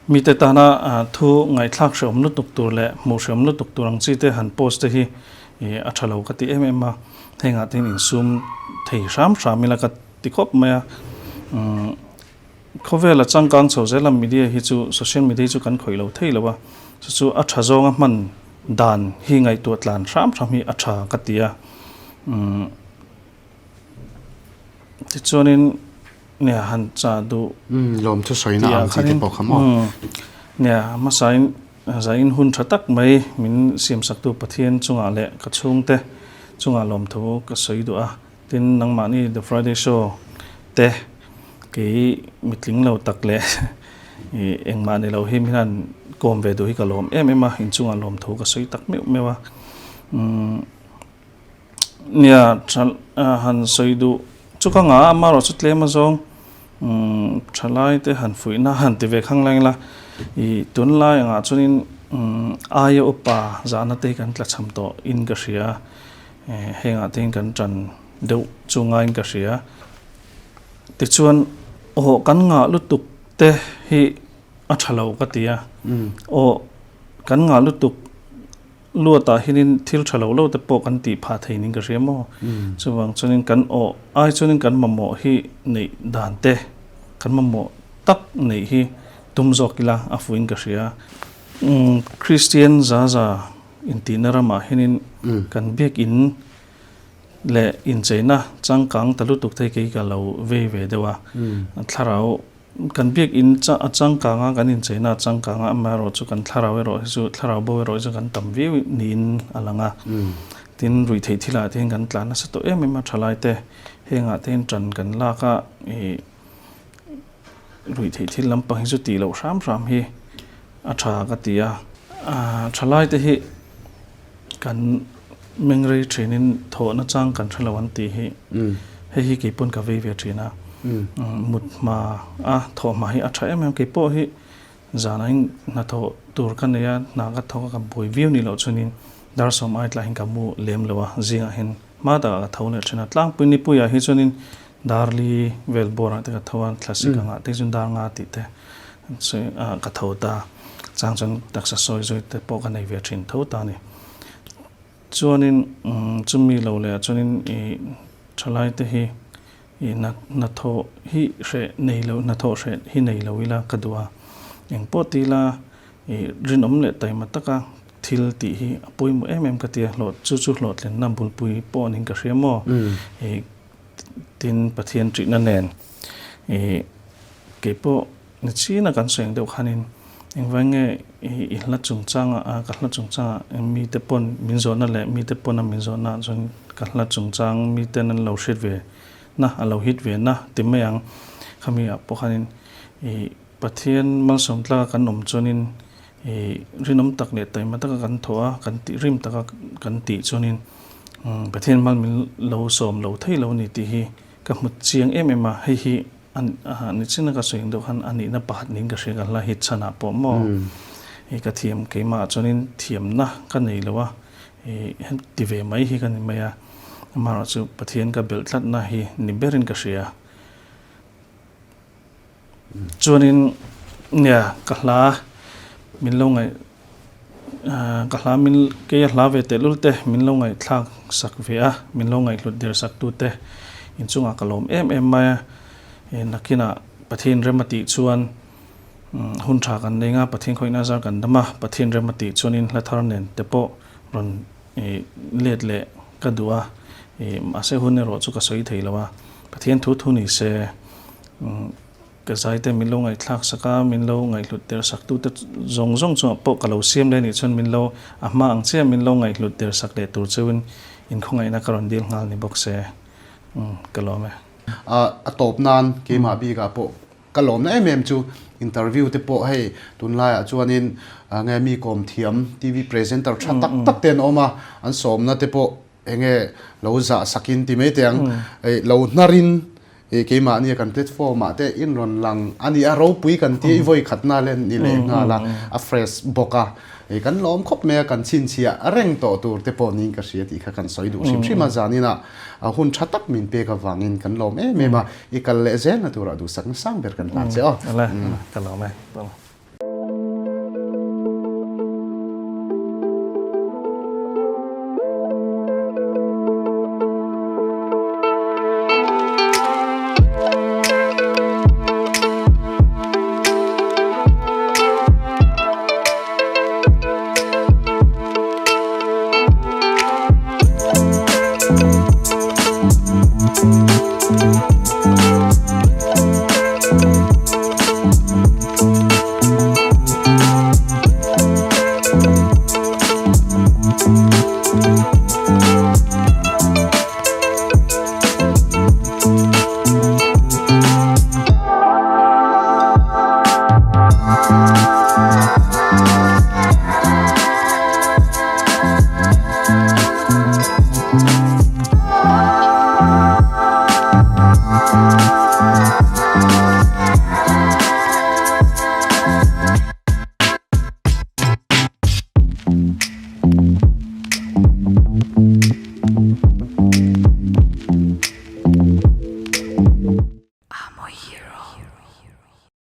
Mite tana thu ngaihthlak hreawm lutuk tur leh hmuh hreawm lutuk tur ang chi te han post te hi a tha lo ka ti em em a, hengah te hian insum thei hram hram ila ka ti khawp mai a. Khawvela changkang chho zela media hi chu social media hi chu kan khawih lo thei lo a, chu chu a tha zawnga hman dan hi ngaihtuah tlan hram hram hi a tha ka ti a. Umm tichuanin nia han chah duh Umm lawm thu sawina ang chi te pawh kha maw? Umm nia hmasain zain hun tha tak mai min siamsaktu Pathian chungah leh ka chhungte chungah lawmthu ka sawi duh a. Tin, nangmahni The Friday Show te kei mitling lo tak leh engmah ni lo hi min han kawm ve duh hi ka lawm em em a, inchungah lawmthu ka sawi tak meuh meuh a. Umm nia han sawi duh chu ka ngah a, amaherawh chu tlem azawng umm thalai te han fuihna han ti ve khang leng la, ih tunlai angah chuanin umm aia upa zahna te hi kan tlachham tawh in ka hria. Hengah te hian kan ṭan deuh chu ngaiin ka hria. Tichuan, aw kan ngah lutuk te hi a ṭha lo ka ti a. Aw kan ngah lutuk luatah hianin thil ṭha lo lo te pawh kan tih phah thei niin ka hria maw? Chuvang chuanin kan aw ai chuanin kan mamawh hi neih dan te, kan mamawh tak neih hi tum zawk ila a fuhin ka hria. Kristian zaza Intihna ramah hianin kan biakin leh incheina changkang ta lutuk te hi kei ka lo vei ve deuh a. Thlarau kan biakin a changkang a, kan incheina a changkang a, amaherawh chu kan thlarau erawh hi chu thlarau bo erawh hi chu kan tam viau niin a lang a. Tin, ruihtheih thilah te hian kan tlan nasa tawh em em a, thalai te hengah te hian ṭan kan lak a, ih ruihtheih thil lampang hi chu tih loh hram hram hi a tha ka ti a. Thalai te hi kan mengrei thinin thawhna chang kan hre lo an tih hi hei hi kei pawn ka vei ve thin a. Mut hma a thawh hma hi a tha em em kei pawh hi zanah in hnathawh tur ka nei a hna ka thawk a ka buai viau nih loh chuanin dar sawm ai tlaihin ka mu lem lo a zingah hian hma takah ka tho leh thin a tlangpui nipuiah hi chuanin dar li vel bawrah te ka tho a thlasik angah te chuan dar nga tih te ka tho ta chang chuan taksa sawi zawi te pawh ka nei ve thin tho ta a ni. Chuanin chumi lo leh ah chuanin ih thalai te hi ih hnathawh hi hreh nei lo hnathawh hreh hi nei lo ila ka duh a engpawh ti ila ih rinawm leh taima taka thil tih hi a pawimawh em em ka ti a hlawh chu chu hlawhtlinna bulpui pawh niin ka hria maw ih Tin, Pathian ṭihna nen ih keipawh ni china kan sawi ang deuh khanin engvai nge i hla chungchanga a ka hla chungchanga mite pawn min zawhna leh mite pawna min zawhna ah chuan ka hla chungchang miten an lo hriat ve na a lo hit ve na ti mai ang. Khami ah pawh khanin ih Pathian malsawm tlaka kan awm chuanin ih rinawm tak leh taima taka kan thawh a kan tih rim taka kan tih chuanin Pathian hmal min lo sawm lo thei lo ni tih hi ka hmu chiang em em a, hei hi nichin a ka sawi ang deuh khan a nihna pakhat niin ka hria ka hla hit chhanah pawh maw hei ka thiam keimah ah chuanin thiamna ka nei lo a ih ti ve mai hi ka ni mai a, amaherawhchu Pathian ka belh tlatna hi ni berin ka hria. Chuanin nia ka hla min lo ngaih ka hla min kei a hla ve tehlul te min lo ngaihthlak sak ve a min lo ngaihhlut der sak tu te inchungah ka lawm em em mai a nakinah Pathian rem a tih chuan hun tha kan nei nga Pathian khawihna zar kan dam a Pathian rem a tih chuanin hla thar nen te pawh rawn let leh ka duh a mahse hun erawh chu ka sawi thei lo a Pathian thu thu ni se. Ka zaite min lo ngaihthlak sak a, min lo ngaihhlut der sak tute zawng zawng chungah pawh ka lo siam leh anih chuan min lo a hma ang chiah min lo ngaihhlut der sak leh tur cheuhin inkhawngaihna ka rawn dil nghal ni bawk se. Umm ka lawm e. A tawp nan keimah bikah pawh ka lawmna em em chu interview te pawh hei tunlaiah chuanin nge mi kawm thiam TV presenter tha tak tak te an awm a, an sawmna te pawh Enge lo zah sakin ti mai teh ang, lo hnarin keimahni a kan platform ah te in rawn lang a ni a, ropui kan tia i vawi khatna le ni leh nghal a, a fresh bawk a. I kan lawm khawp mai a, kan chhinchhiah reng tawh tur te pawh niin ka hria tih kha kan sawi duh hrim hrim a, zaninah a hun tha tak min pek avangin kan lawm em em a, i kal leh zelna turah duhsakna sang ber kan hlan che aw. Ala, ka lawm e.